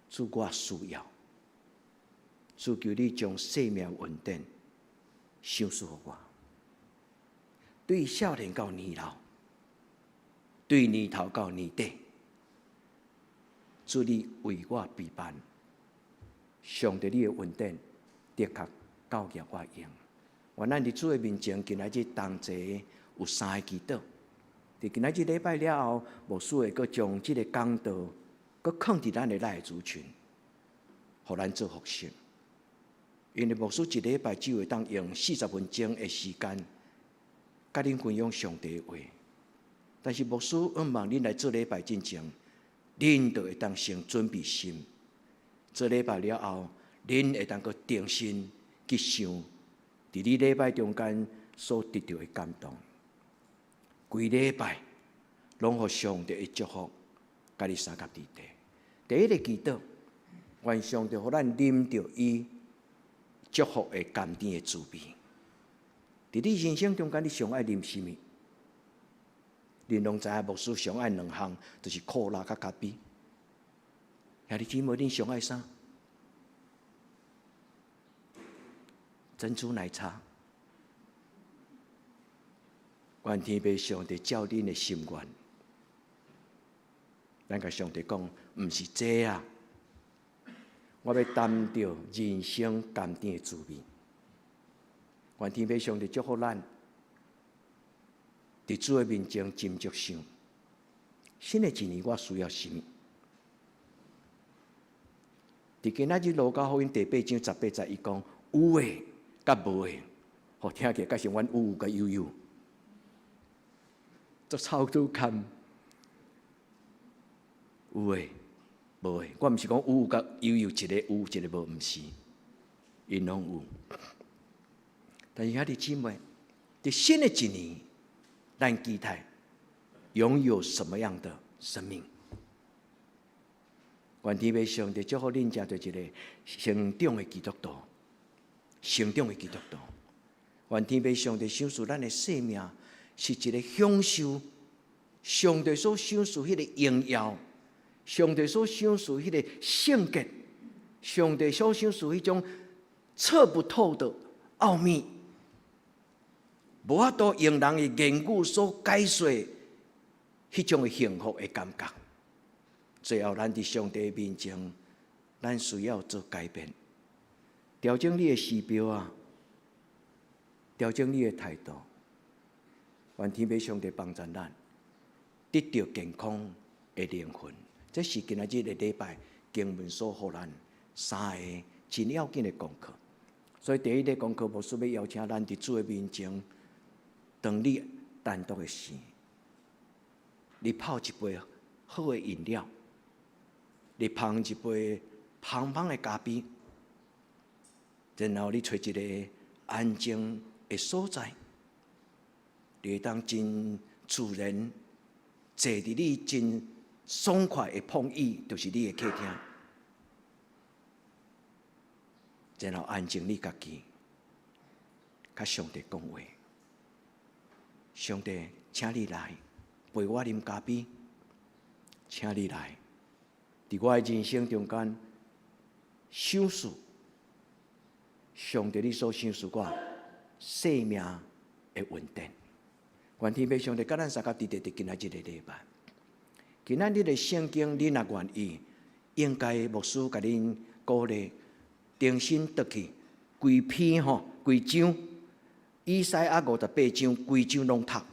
主，我需要，主求你將生命恩典賞賜予我。對少年到年老，對年頭到年底，主你為我備辦，上帝你的恩典的確夠額我用。願咱佇主的面前，今仔日同齊有三个祈禱。佇今仔日禮拜了後，牧師會閣將這个講道閣囥佇咱的內族群，予咱做復習。因為牧師一禮拜只會當用40分鐘的時間，佮恁分享上帝的話。但是牧師向望恁來做禮拜進前，恁就會當先準備心。做禮拜了後，恁會當閣重新去想，佇你禮拜中間所得著的感動。規禮拜攏予上帝的祝福，佮你相佮佇底。第一个祈禱，願上帝予咱啉著伊祝福的甘甜的滋味。佇你人生中間，你上愛啉啥物？恁攏知影牧師上愛兩項，就是可樂佮咖啡。兄弟姊妹，恁上愛啥？珍珠奶茶。願天父上帝照恁的心願，咱共上帝講，毋是這啊，我欲擔著人生甘甜的滋味。願天父上帝祝福咱，佇主的面前斟酌想，新的一年我需要啥物？佇今仔日路加福音第八章十八節，伊講有的佮無的，予聽起來較像阮有有佮有有，足臭拄堪。有的無的，我毋是講有有佮有有，一個有一個無，毋是，𪜶攏有。但是兄弟姊妹，佇新的一年，咱期待擁有什麼樣的生命？願天父上帝祝福恁，成做一個成長的基督徒，成長的基督徒。願天父上帝賞賜咱的生命，是一個享受上帝所賞賜彼個榮耀，上帝所賞賜彼個聖潔，上帝所賞賜彼種測不透的奧秘，無法度用人的言語所解說彼種的幸福的感覺。最後，咱佇上帝面前，咱需要做改變。調整你的時標啊，調整你的態度。願天父上帝幫助咱，得著健康的靈魂。這是今仔日的禮拜經文所予咱三个真要緊的功課。所以第一个功課，牧師欲邀請咱佇主的面前，當你單獨的時，你泡一杯好的飲料，你捧一杯香香的咖啡，然後你揣一个安靜的所在，你會當真自然坐佇你真爽快的膨椅，就是你的客廳，然後安靜你家己，佮上帝講話。上帝，請你來陪我啉咖啡，請你來，佇我的人生中間，賞賜上帝你所賞賜我生命的恩典。願天父上帝佮咱相佮佇佇今仔這個禮拜。今仔日的聖經，你若願意，應該牧師共恁鼓勵，重新讀去規篇吼，規章，以賽亞58章，規章攏讀。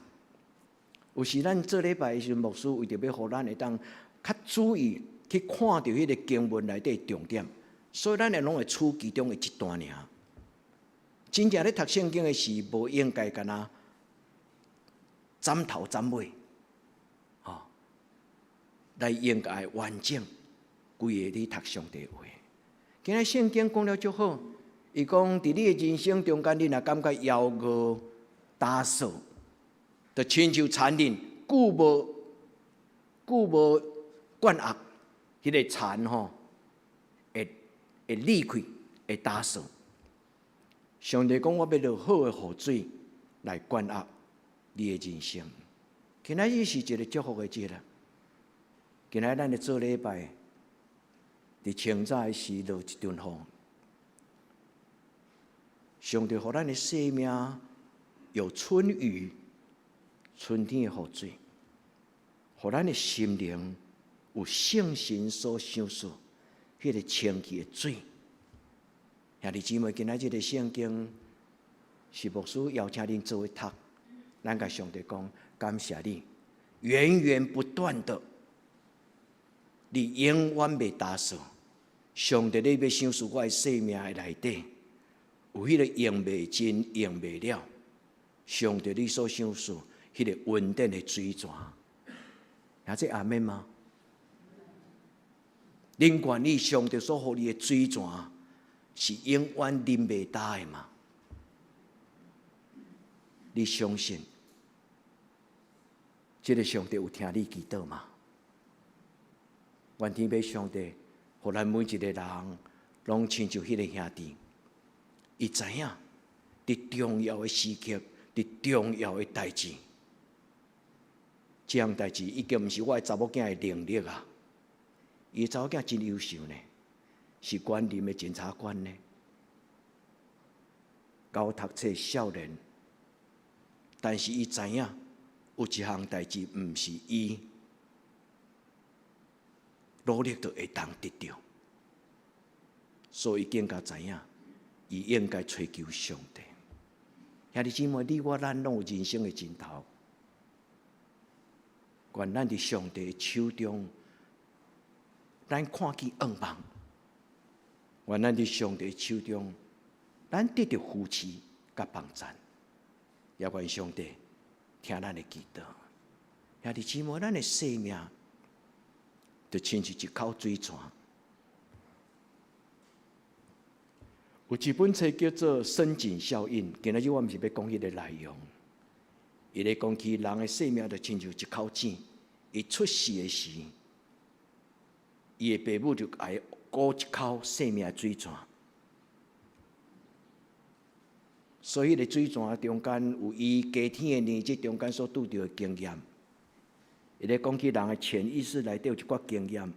有時咱做禮拜的時陣，牧師為著欲予咱會當較注意去看著彼个經文內底重點，所以咱會攏會取其中的一段爾。真正咧讀聖經的時，無應該干焦斬頭斬尾，吼，來應該完整規个咧讀上帝話。今仔聖經講了足好，伊講佇你的人生中間，你若感覺枵餓、焦燥，就親像蠶蠅，久無久無灌壓，彼个蠶吼會會裂開，會焦燥。上帝講，我欲落好的雨水來灌壓你的人生。今仔日是一个祝福的節啦。今仔咱咧做禮拜，佇清早的時落一陣雨。上帝予咱的生命有春雨，春天的雨水，予咱的心靈有聖神所賞賜彼个清氣的水。兄弟姊妹，今仔這个聖經是牧師邀請恁做伙讀，咱共上帝講，感謝你，源源不斷的，你永遠袂焦燥。上帝，你欲賞賜我的生命的內底，有彼个用袂盡、用袂了。上帝，你所賞賜彼个恩典的水泉，兄這阿們嗎？恁願意上帝所予你的水泉是永遠啉袂焦的嗎？你相信這个上帝有聽你祈禱嗎？願天父上帝，予咱每一个人攏親像彼个兄弟，伊知影佇重要的時刻，佇重要的代誌，這項代誌已經毋是我的查某囝的能力啊！伊查某囝真優秀呢，是縣林的檢察官呢，𠢕讀冊少年，但是伊知影有一項代誌毋是伊努力就會當得著，所以更加知影，伊應該揣求上帝。兄弟姊妹，你我咱攏有人生的盡頭，願咱佇上帝的手中，咱看見願望。願咱佇上帝的手中，咱得著扶持佮幫贊。也願上帝聽咱的祈禱。兄弟姊妹，咱的生命就親像一口水泉。有一本冊叫做《深井效應》，今仔日我毋是欲講彼个內容。伊咧講起人的生命就親像一口井，伊出世的時，伊的爸母就愛挖一口生命的水泉。所以，彼个水泉中間有伊家庭的年資中間所拄著的經驗。伊咧講起人的潛意識內底有一寡經驗，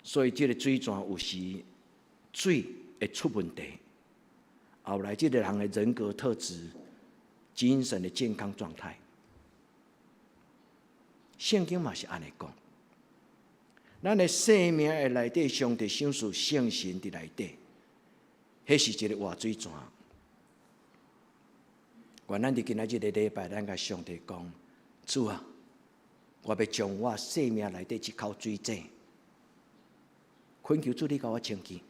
所以這个水泉有時水會出問題。後來，這个人的人格特質、精神的健康狀態，聖經嘛是按呢講。咱的生命的內底，上帝賞賜聖神佇內底。彼是一个活水泉。願咱佇今仔日个禮拜，咱共上帝講：主啊，我欲將我生命內底這口水井，懇求主你共我清潔，予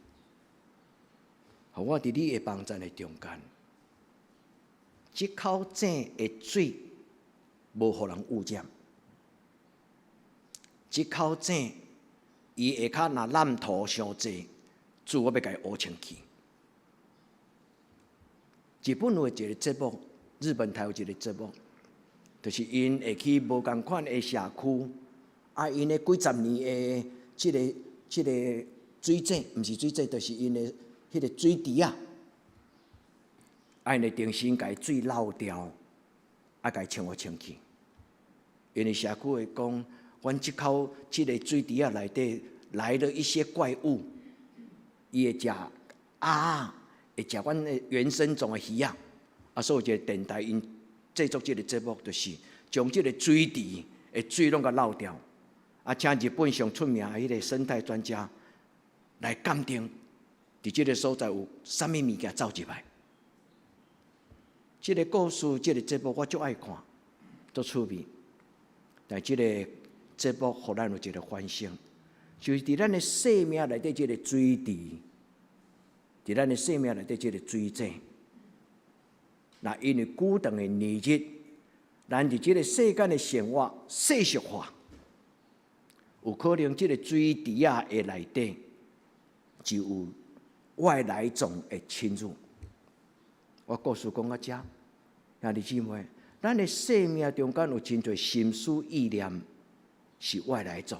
我佇你的幫贊的中間，這口井的水無予人污染，這口井伊下跤若濫塗傷濟，主我欲共伊烏清氣。日本有一個節目，日本台有一個節目，就是𪜶會去無仝款的社區，啊，𪜶的幾十年的這個水井，毋是水井，就是𪜶的彼個水池啊，啊，𪜶會重新共水漏掉，啊，共清予清氣。因為社區會講，阮這口這個水池仔內底來了一些怪物，伊會食鴨，會食阮的原生種的魚仔。啊，所以一個電台𪜶製作這個節目，就是將這個水池的水攏共漏掉，啊，請日本上出名的彼個生態專家來鑑定，佇這個所在有啥物物件走入來。這個故事，這個節目我足愛看，足趣味。但這個節目予咱有一個反省，就是佇咱的生命內底這個水池，佇咱的生命內底這個水井。那因為久長的年日，咱佇這個世間的生活世俗化，有可能這個水池仔的內底就有外來種的侵入。我故事講到遮，兄弟姊妹，咱的生命中間有真濟心思意念是外來種，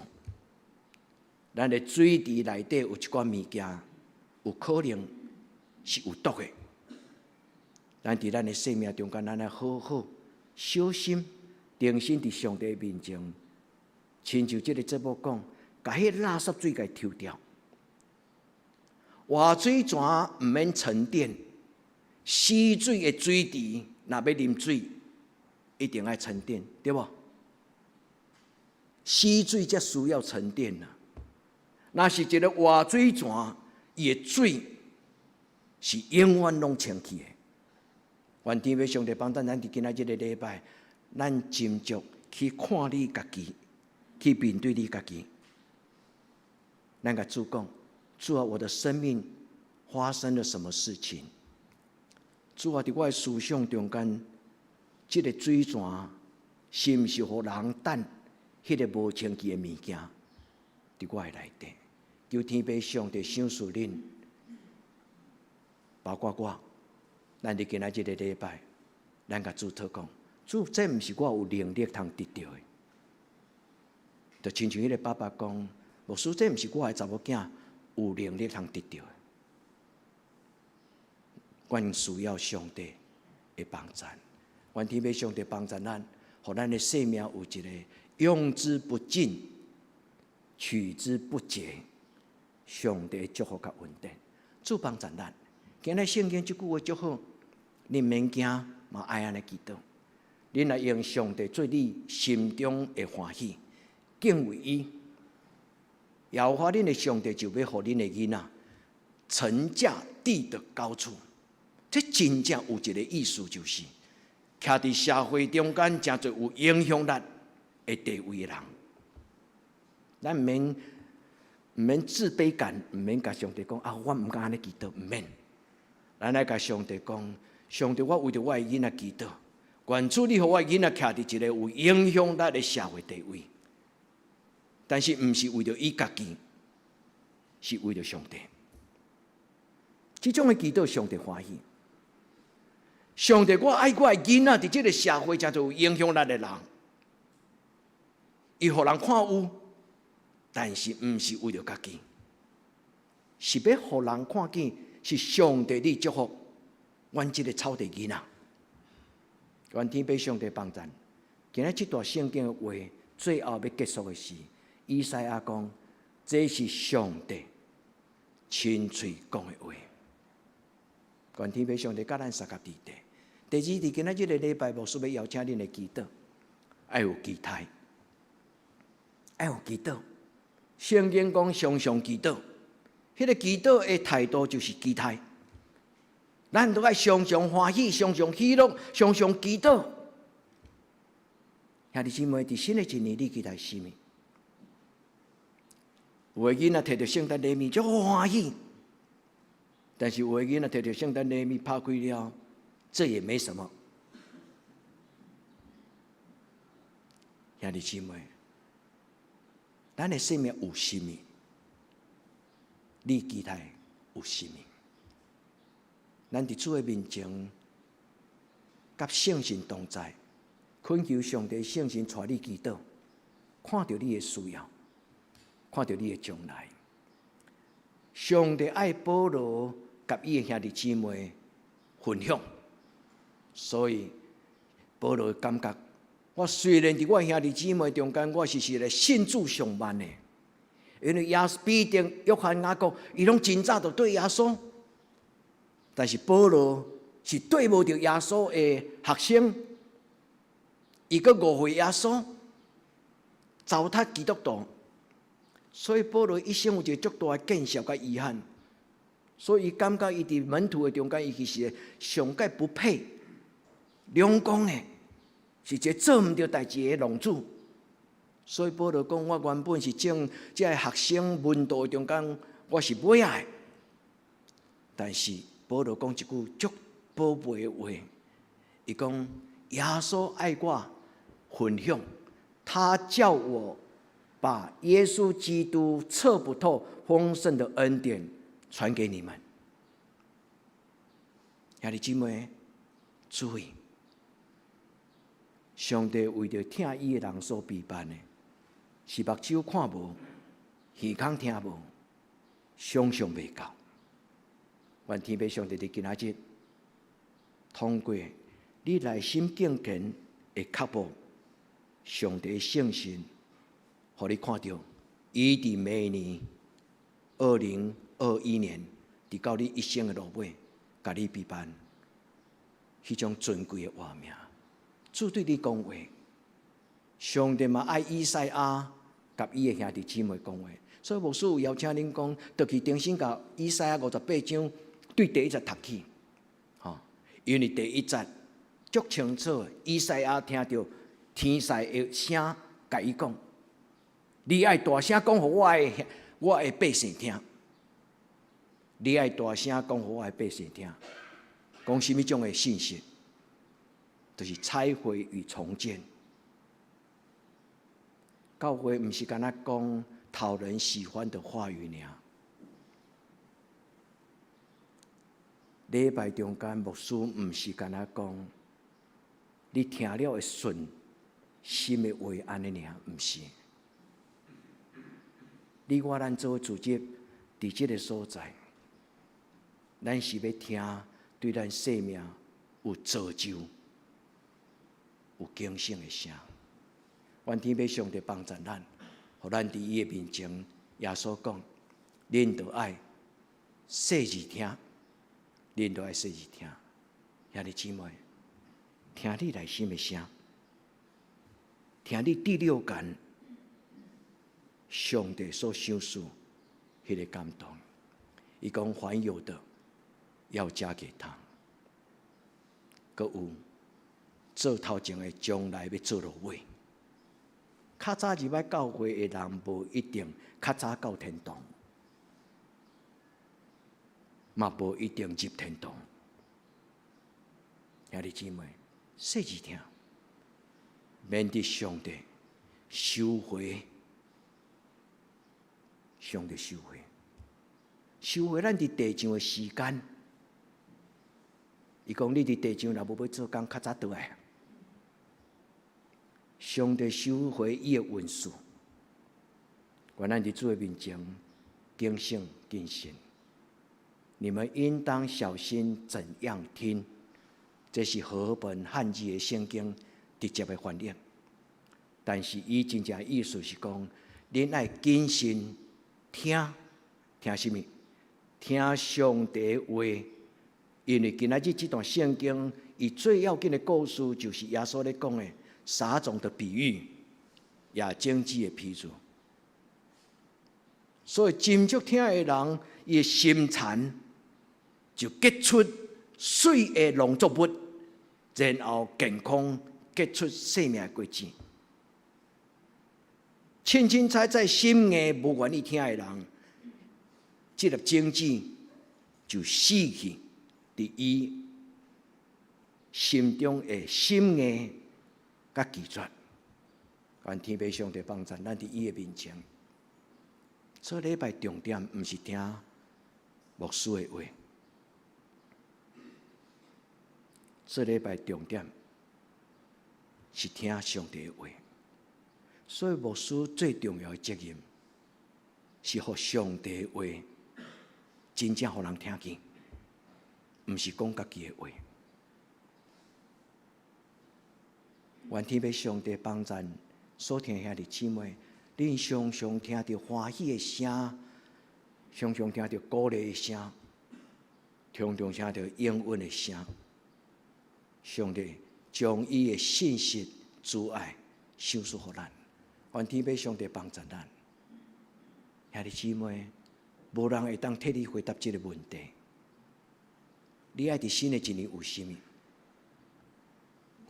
咱的水池內底有一寡物件，有可能是有毒的。咱佇咱的生命中間，咱愛好好小心，定心佇上帝面前，親像這個節目講，共彼垃圾水共抽掉。活水泉毋免沉澱，死水的水池，若欲啉水，一定愛沉澱，對無？死水才需要沉澱啊！若是一個活水泉，伊的水是永遠攏清氣的。願天父上帝幫助咱佇今仔這個禮拜，咱斟酌去看你家己，去面對你家己。咱共主講：主啊，我的生命發生了什麼事情？主啊，佇我的思想中間，這個水泉是毋是予人等彼個無清氣的物件佇我的內底？求天父上帝賞賜恁，包括我。咱佇今仔這個禮拜，咱共主禱告，主，這毋是我有能力通得著的。就親像彼個爸爸講，牧師，這毋是我的查某囝有能力通得著的。阮需要上帝的幫贊，願天父上帝幫助咱，予咱的生命有一個用之不盡、取之不竭，上帝祝福佮恩典，主幫助咱。今日聖經這句話足好，你毋免驚，嘛愛按呢祈禱。你若用上帝做你心中的歡喜，敬畏伊，耶和華恁的上帝就欲予恁的囡仔乘駕地的高處。這真正有一個意思，就是徛佇社會中間誠濟有影響力的地位的人，咱毋免自卑感，毋免共上帝講啊，我毋敢按呢祈禱，毋免。咱來共上帝講，上帝，我為著我的囡仔祈禱，願主你予我的囡仔徛佇一個有影響力的社會地位，但是毋是為著伊家己，是為著上帝。這種的祈禱，上帝歡喜。上帝，我愛我的囡仔佇這個社會誠濟有影響力的人，伊予人看有，但是毋是為著家己，是欲予人看見是上帝你祝福阮這個草地囡仔。願天父上帝幫贊。今日這段聖經的話，最後欲結束的是，以賽亞講，這是上帝親喙講的話。願天父上帝佮咱相佮佇咧。第二，佇今仔這個禮拜，牧師欲邀請恁來祈禱，愛有期待，愛有祈禱。聖經講常常祈禱，彼個祈禱的態度就是期待。咱都愛常常歡喜，常常喜樂，常常祈禱。兄弟姊妹，佇新的一年，你期待啥物？有的囡仔提著聖誕禮物足歡喜，但是有的囡仔提著聖誕禮物拍開了，這也沒什麼。兄弟姊妹，咱的生命有啥物？你期待有啥物？咱佇主的面前，佮聖神同在，懇求上帝聖神帶你祈禱，看著你的需要，看著你的將來。上帝愛保羅佮伊的兄弟姊妹分享，所以保羅感覺，我雖然佇我兄弟姊妹中間，我是一個信主上慢的，因為耶穌彼得、約翰、雅各，伊攏真早就綴耶穌，但是保羅是綴無著耶穌的學生，伊閣誤會耶穌，糟蹋基督徒，所以保羅一生有一個足大的見識佮遺憾，所以伊感覺伊佇門徒的中間，伊其實上蓋不配，兩講的，是一個做毋著代誌的浪子。所以保羅講，我原本是眾這个學生門徒中間，我是尾仔的。但是保羅講一句足寶貝的話，伊講耶穌愛我分享，他叫我把耶穌基督測不透豐盛的恩典傳給你們。兄弟姊妹，注意，上帝為著疼伊的人所備辦的，是目睭看無，耳孔聽無，想象袂到。願天父上帝佇今仔日，通過你內心敬虔的腳步，上帝聖神，予你看著，伊佇明年2021年，直到你一生的落尾，共你備辦彼種尊貴的活命。主對你講話，上帝嘛愛以賽亞佮伊的兄弟姊妹講話，所以牧師有邀請恁講，轉去重新共以賽亞58章對第一節讀起，吼，因為第一節足清楚，以賽亞聽著天使的聲，共伊講：你愛大聲講予我的百姓聽，你愛大聲講予我的百姓聽，講啥物種的信息？就是拆毀與重建。教會毋是干焦講討人喜歡的話語爾。禮拜中間牧師毋是干焦講，你聽了會順心的話按呢爾，毋是。你我咱做組織，佇這个所在，咱是欲聽對咱生命有造就、有警醒的聲。願天父上帝幫助咱，予咱佇伊的面前，耶穌講，恁著愛細膩聽，恁著愛細膩聽。兄弟姊妹，聽你內心的聲，聽你第六感，上帝所賞賜彼个感動。伊講凡有的要加給他，閣有做頭前的將來欲做落尾。較早入來教會的人，無一定較早到天堂，嘛無一定入天堂。兄弟姊妹，細膩聽，免得上帝收回，上帝收回，收回咱佇地上的時間。伊講你佇地上若無欲做工，較早轉來。上帝收回伊的恩賜，願咱佇主的面前警醒謹慎。你們應當小心怎樣聽，這是和合本漢字的聖經直接的翻譯。但是伊真正意思是講，恁愛謹慎聽，聽啥物？聽上帝話。因為今仔日這段聖經，伊最要緊的故事就是耶穌咧講的撒種的比喻，也種子的譬喻。所以斟酌聽的人，伊的心田就結出媠的農作物，然後健康結出生命的果子。凊凊彩彩心硬無願意聽的人，這粒種子就死去佇伊心中的心硬佮拒絕。願天父上帝幫贊咱佇伊的面前。這禮拜重點毋是聽牧師的話，這禮拜重點是聽上帝的話。所以牧師最重要的責任是予上帝的話真正予人聽見，毋是講家己的話。願天父上帝幫贊所聽兄弟姊妹，恁常常聽著歡喜的聲，常常聽著鼓勵的聲，常常聽著應允的聲。上帝將伊的信實、慈愛賞賜予咱，願天父上帝幫助咱。兄弟姊妹，無人會當替你回答這个問題。你愛佇新的一年有啥物？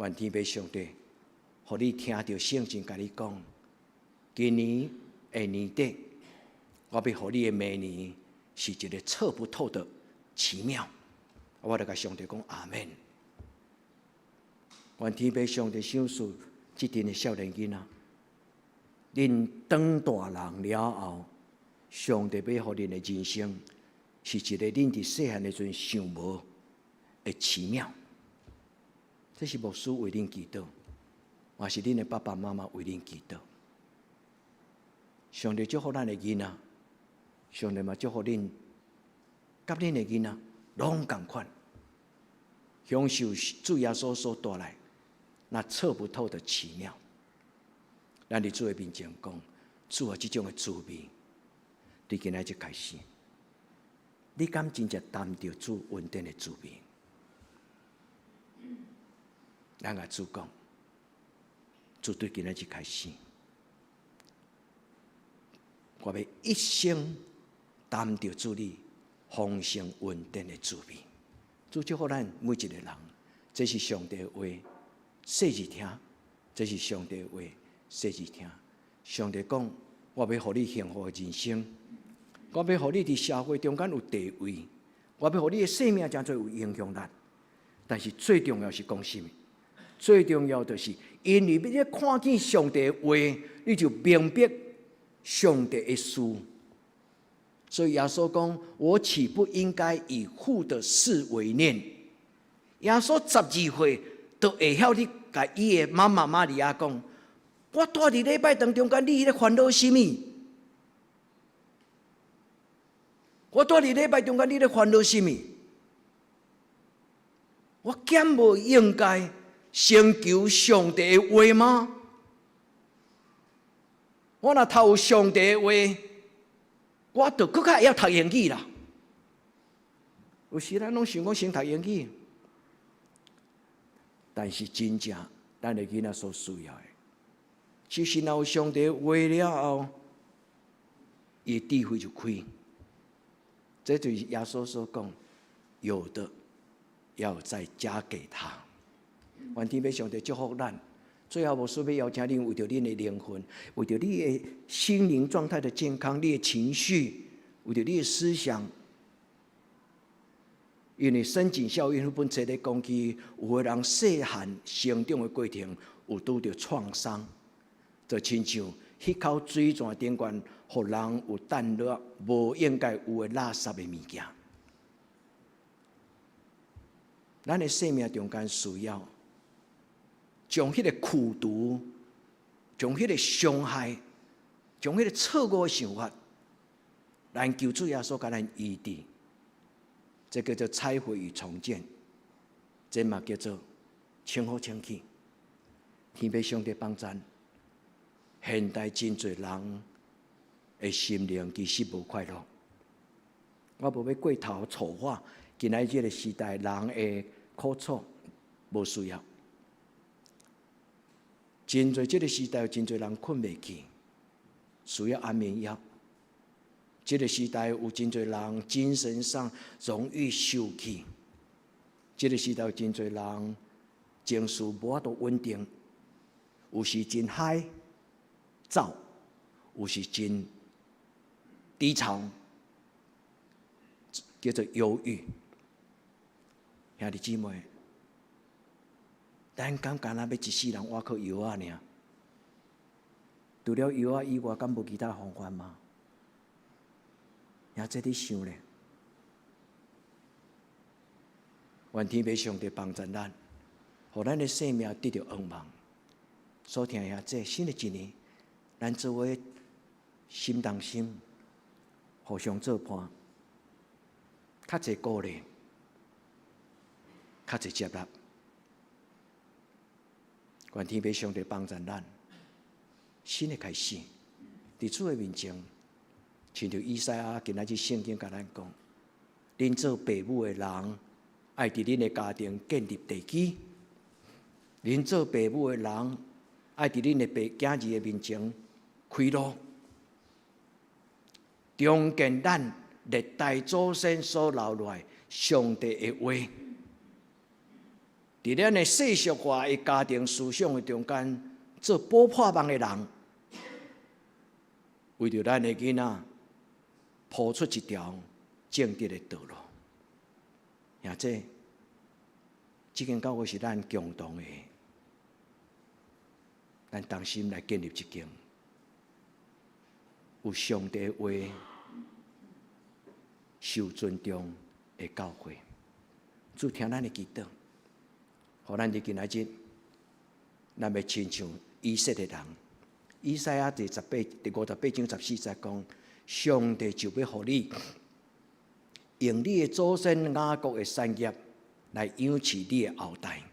願天父上帝，予你聽著聖經共你講，今年的年底，我欲予你的明年是一个測不透的奇妙。我就共上帝講阿們。願天父上帝賞賜這陣的少年囡仔，恁長大人了後，上帝欲予恁的人生是一个恁佇細漢的時陣想無的奇妙。這是牧師為恁祈禱，也是恁的爸爸媽媽為恁祈禱。上帝祝福咱的囡仔，上帝嘛祝福恁，佮恁的囡仔攏仝款，享受主耶穌所帶來那測不透的奇妙。咱佇主的面前講，主啊，這種的滋味，對今仔日開始，你敢真正擔著主恩典的滋味？咱共主講，主對今仔日開始，我欲一生擔著主你豐盛恩典的滋味。主祝福咱每一个人，這是上帝的話，細緻聽；這是上帝的話，細緻聽。上帝講，我欲予你幸福的人生，我欲予你佇社會中間有地位，我欲予你的生命誠濟有影響力。但是最重要是講啥物？最重要就是，因為你看見上帝的話，你就明白上帝的事。所以耶穌講：我豈不應該以父的事為念？耶穌12歲都會曉咧共伊的媽媽瑪利亞講：我蹛佇禮拜堂中間，你咧煩惱啥物？我蹛佇禮拜中間，你咧煩惱啥物？我敢無應該先求上帝的話嗎？我若頭有上帝的話，我就閣較會曉讀英語啦。有時咱攏想講先讀英語，但是真正咱的囡仔所需要的，就是若有上帝的話了後，伊的智慧就開。這就是耶穌所講，有的要再加給他。願天父上帝祝福咱。最後，牧師欲邀請恁，為著恁的靈魂，為著你的心靈狀態的健康，你的情緒，為著你的思想。因為深井效應彼本冊咧講起，有的人細漢成長的過程有拄著創傷，就親像彼口水泉頂懸，予人有擲落無應該有的垃圾的物件。咱的生命中間需要將彼個苦毒、將彼個傷害、將彼個錯誤的想法，來求主耶穌共咱醫治。這叫做拆毀與重建，這嘛叫做清好清氣。天父上帝幫贊，現代真濟人的心靈其實無快樂。我無欲過頭醜化，今仔這个時代人的苦楚無需要。真濟這个時代有真濟人睏袂去，需要安眠藥。這个時代有真濟人精神上容易受氣，這个時代真濟人情緒無法度穩定，有時真 high 走，有時真低潮，叫做憂鬱。兄弟姊妹，咱敢干焦欲一世人倚靠藥仔爾？除了藥仔以外，敢無其他方法嗎？兄，這你想咧？願天父上帝幫助咱，予咱的生命得著仰望。所聽兄這新的一年，咱做伙心同心，互相做伴，較濟鼓勵，較濟接納。願天父上帝幫助咱，新的開始，佇主的面前，親像以賽亞今仔日聖經共咱講，恁做爸母的人，愛佇恁的家庭建立地基；恁做爸母的人，愛佇恁的爸囝兒的面前開路，重建咱歷代祖先所留落來上帝的話。佇咱的世俗化的家庭思想的中間，做補破網的人，為著咱的囡仔鋪出一條正直的道路。兄弟，這間教會是咱共同的，咱同心來建立一間有上帝話、受尊重的教會。主聽咱的祈禱。予咱佇今仔日，咱欲親像以色列人。以賽亞第58章14節講：上帝就欲予你用你的祖先雅各的產業來養飼你的後代。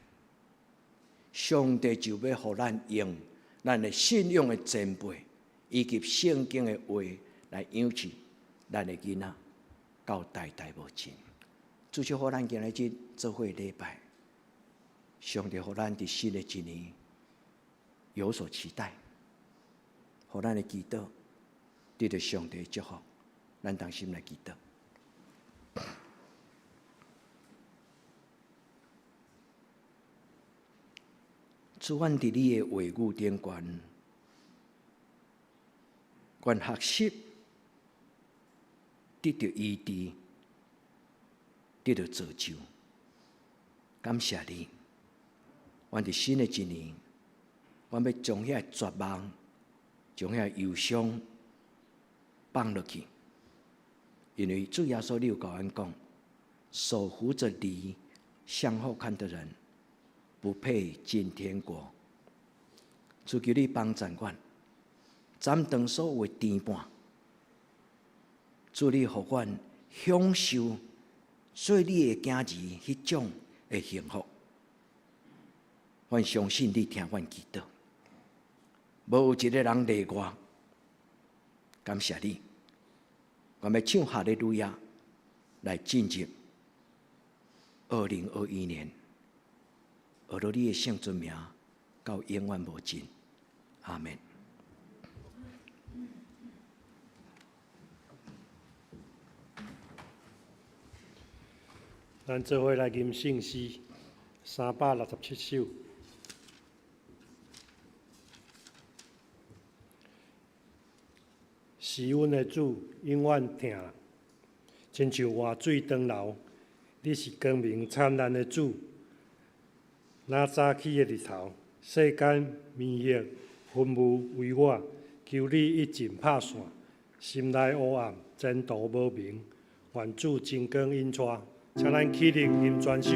上帝就欲予咱用咱的信仰的前輩以及聖經的話來養飼咱的囡仔，到代代無盡。主祝福咱今仔日做伙禮拜。上帝予咱佇新的一年有所期待，予咱的祈禱得著上帝的祝福，咱同心來祈禱。主，阮佇你的話語頂懸，願學習得著醫治，得著造就。感謝你。阮佇新的一年，阮欲將遐絕望、將遐憂傷放落去，因為主耶穌你有共阮講，手扶著犁向後看的人，不配進天國。主求你幫助阮，斬斷所有的牽絆，主你予阮享受做你的囝兒彼種的幸福。阮相信你聽阮祈禱，無一个人例外。感謝你，阮欲唱哈利路亞來進入2021年，學著你的聖尊名，到永遠無盡。阿們。咱做伙來吟聖詩367首。是阮的主，永遠疼，親像活水長流。你是光明燦爛的主，若早起的日頭，世間迷惑紛紆為我，求你一盡拍散，心內烏暗，前途無明，願主真光引帶，請咱起立吟全首。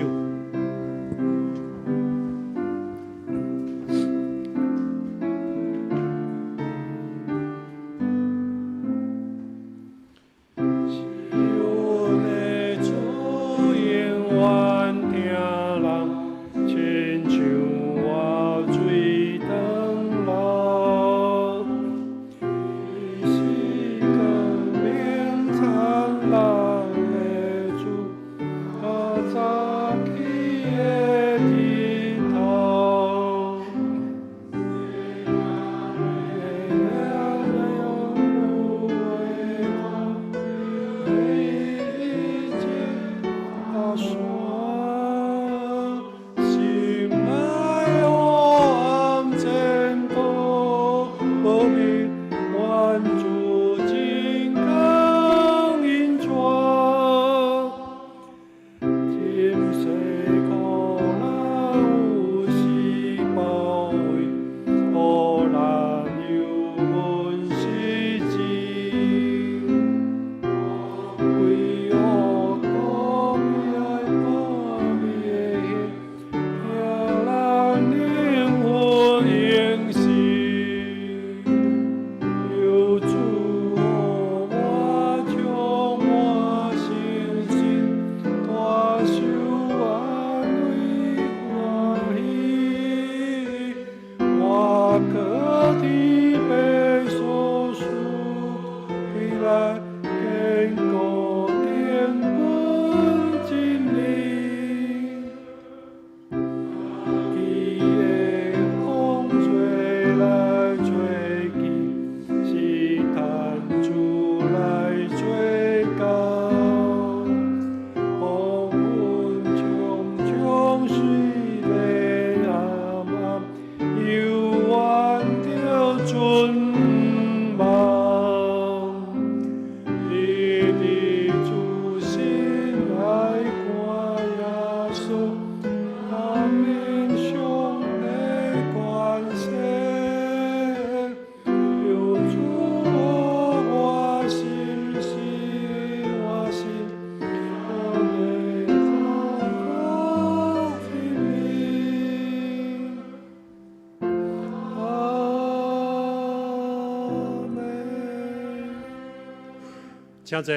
請坐，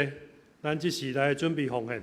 咱這時來準備奉獻。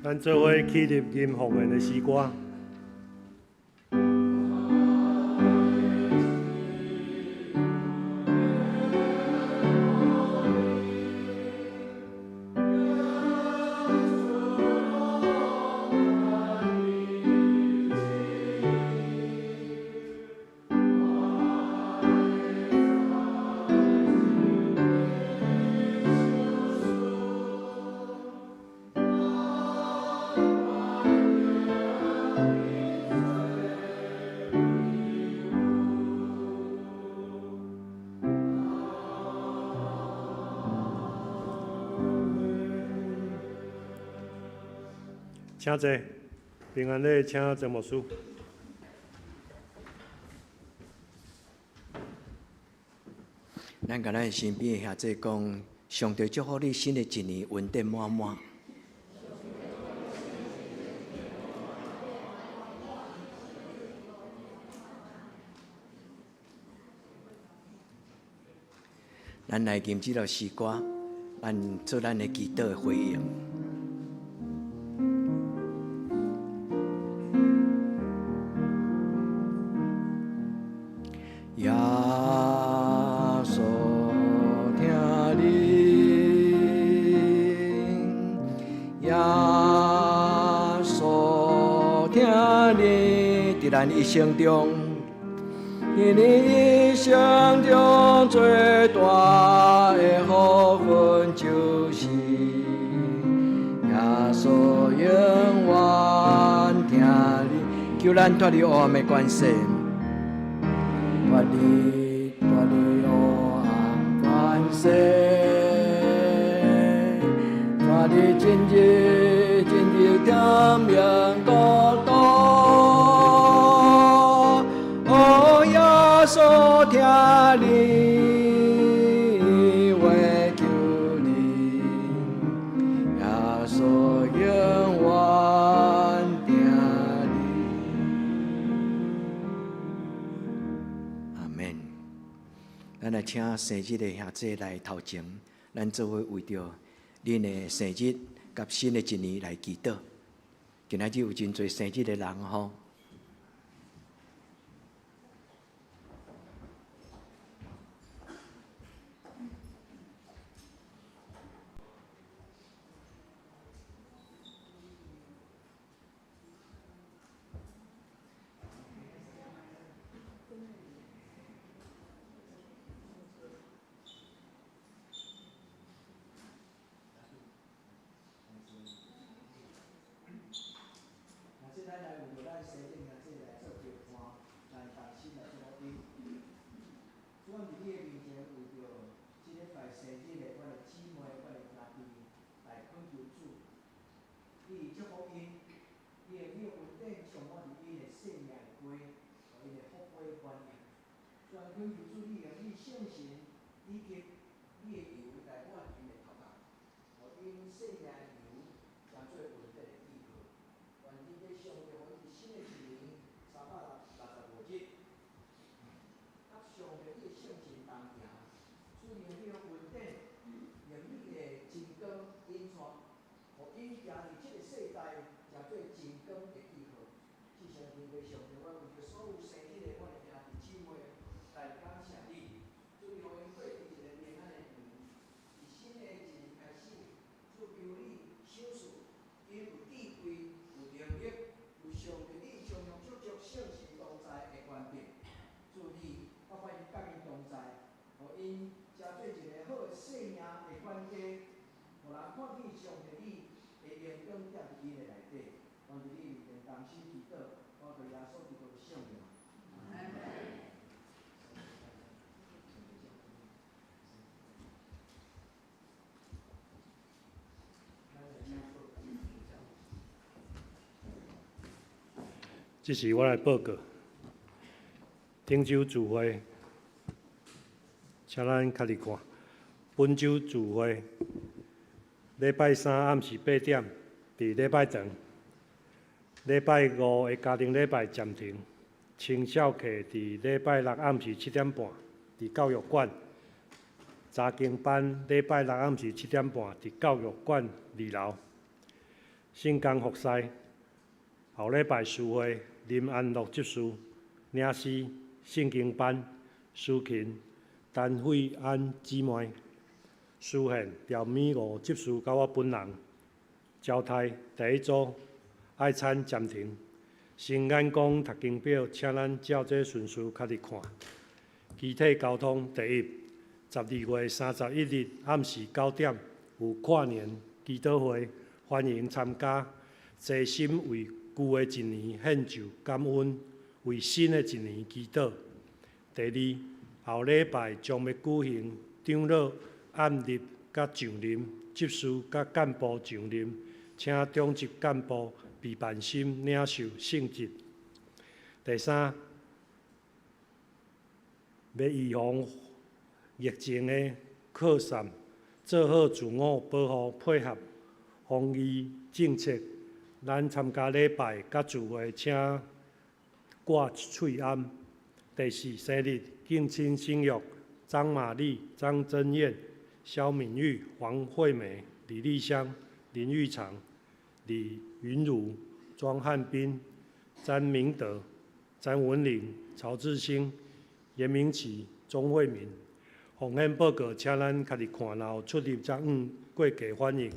咱做伙起立吟奉献的诗歌。請坐，平安禮，請曾牧師。咱共咱身邊的兄弟講，上帝祝福你新的一年恩典滿滿。咱來吟這首詩歌，咱做咱的祈禱的回應。耶穌聽你，耶穌聽你，佇咱一生中，佇你一生中最大的福分，就是耶穌永遠聽你，求咱脫離黑暗的權勢。脫離脫離黑暗權勢，帶你進入進入天明國度。哦，耶穌聽你話求你，耶穌永遠聽你。阿們。咱來請生日的兄弟來頭前，咱做伙為著恁的生日佮新的一年來祈禱。今仔日有真濟生日的人吼。懇求主你用你聖神以及你的油來抹𪜶的頭殼，予𪜶性命的油成做恩典的記號。願天父上帝予𪜶佇新的一年365日，佮上帝你的聖神同行，主用你的恩典，用你的真光引帶，予𪜶行佇這个世代成做真光的記號。至聖天父上帝，我為著所有生日的阮的兄弟姊妹來感謝你，主予𪜶過佇一個平安的年，佇新的一年開始，主求你賞賜，𪜶有智慧、有能力、有上帝你充充足足聖神同在的權柄，主你發發𪜶佮𪜶同在，予𪜶成做一个好的性命的管家，予人看見上帝你的榮光踮佇𪜶的內底。願佇你面前同心祈禱，奉耶穌基督的聖名。這是我來報告。頂週聚會，請咱較入看。本週聚會，禮拜三暗時8點，佇禮拜堂；禮拜五的家庭禮拜暫停。青少課佇禮拜六暗時7點半，佇教育館；查經班禮拜六暗時7點半，佇教育館二樓。聖工服侍，後禮拜聚會，林安樂執事、領詩、聖經班、司琴、陳慧安姊妹、司憲廖美娥執事佮我本人。招待第一組愛餐暫停。新眼光讀經表，請咱照這順序較入看。肢體交通第一，12月31日暗時9點有跨年祈禱會，歡迎參加。齊心為舊的一年獻上感恩，為新的一年祈禱。第二，後禮拜將欲舉行長老按立佮上任執事佮幹部上任，請長執幹部畢萬心領受聖職。第三，欲預防疫情的擴散，做好自我保護，配合防疫政策。咱參加禮拜佮聚會，請掛喙罨。第四，生日敬親生育，張瑪麗、張真燕、蕭敏玉、黃惠美、李麗香、林玉長、李雲如、莊漢斌、詹明德、詹文玲、曹志興、嚴明琪、鍾惠民。奉獻報告，請咱家己看，然後出入才按過價反應。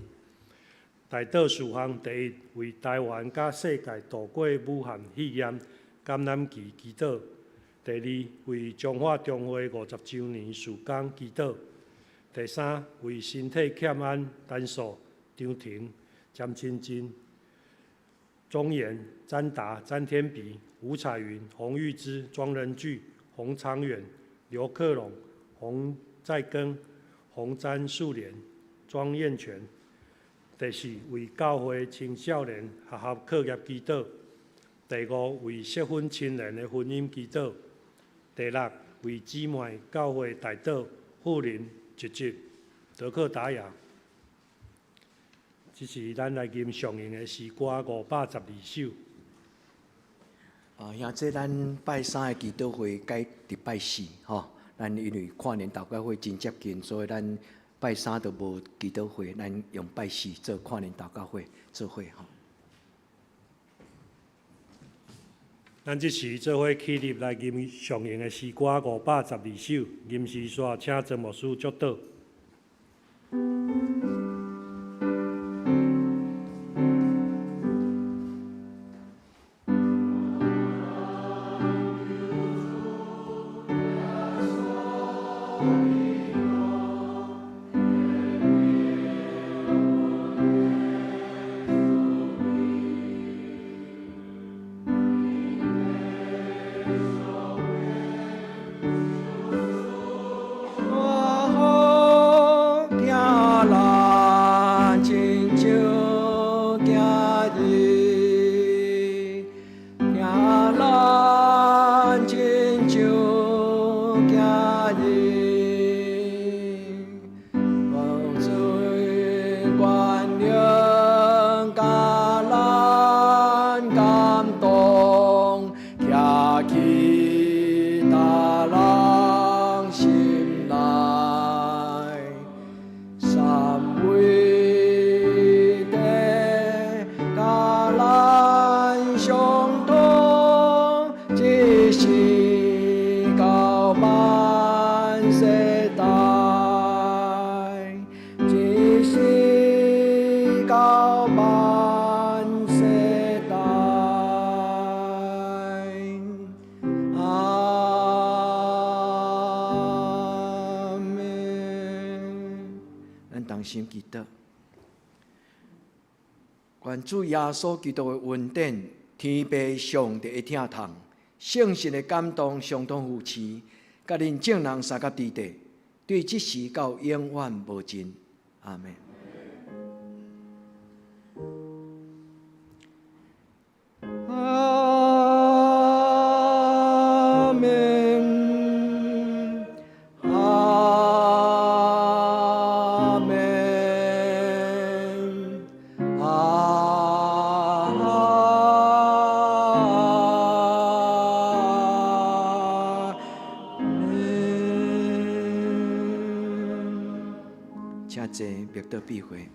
代禱事項：第一，為台灣佮世界度過武漢肺炎感染期祈禱；第二，為彰化中會50週年事工祈禱；第三，為身體欠安、陳素、張婷、詹清真、鍾岩、詹達、詹天比、吳彩雲、洪玉芝、莊仁巨、洪長遠、劉克龍、洪在根、洪詹素蓮、莊彥全。第四，為教會青少年學校課業祈禱；第五，為適婚青年的婚姻祈禱；第六，為姊妹教會代禱、富林、姐姐、德克達雅。這是咱來吟上用的詩歌512首。啊，兄弟，咱拜三的祈禱會改佇拜四吼，咱因為跨年禱告會真接近，所以咱拜三就無祈禱會，咱用拜四做跨年禱告會做伙吼。咱這時做伙起立來吟上用的詩歌512首，吟詩煞請曾牧師祝禱。大雨到萬世代。阿們。咱同心祈禱，願主耶穌基督的恩典、天父上帝的疼痛、聖神的感動、相通扶持，佮恁眾人相佮佇佇，對這時到永遠無盡。阿們。阿們，阿們，阿們。請坐，默禱閉會。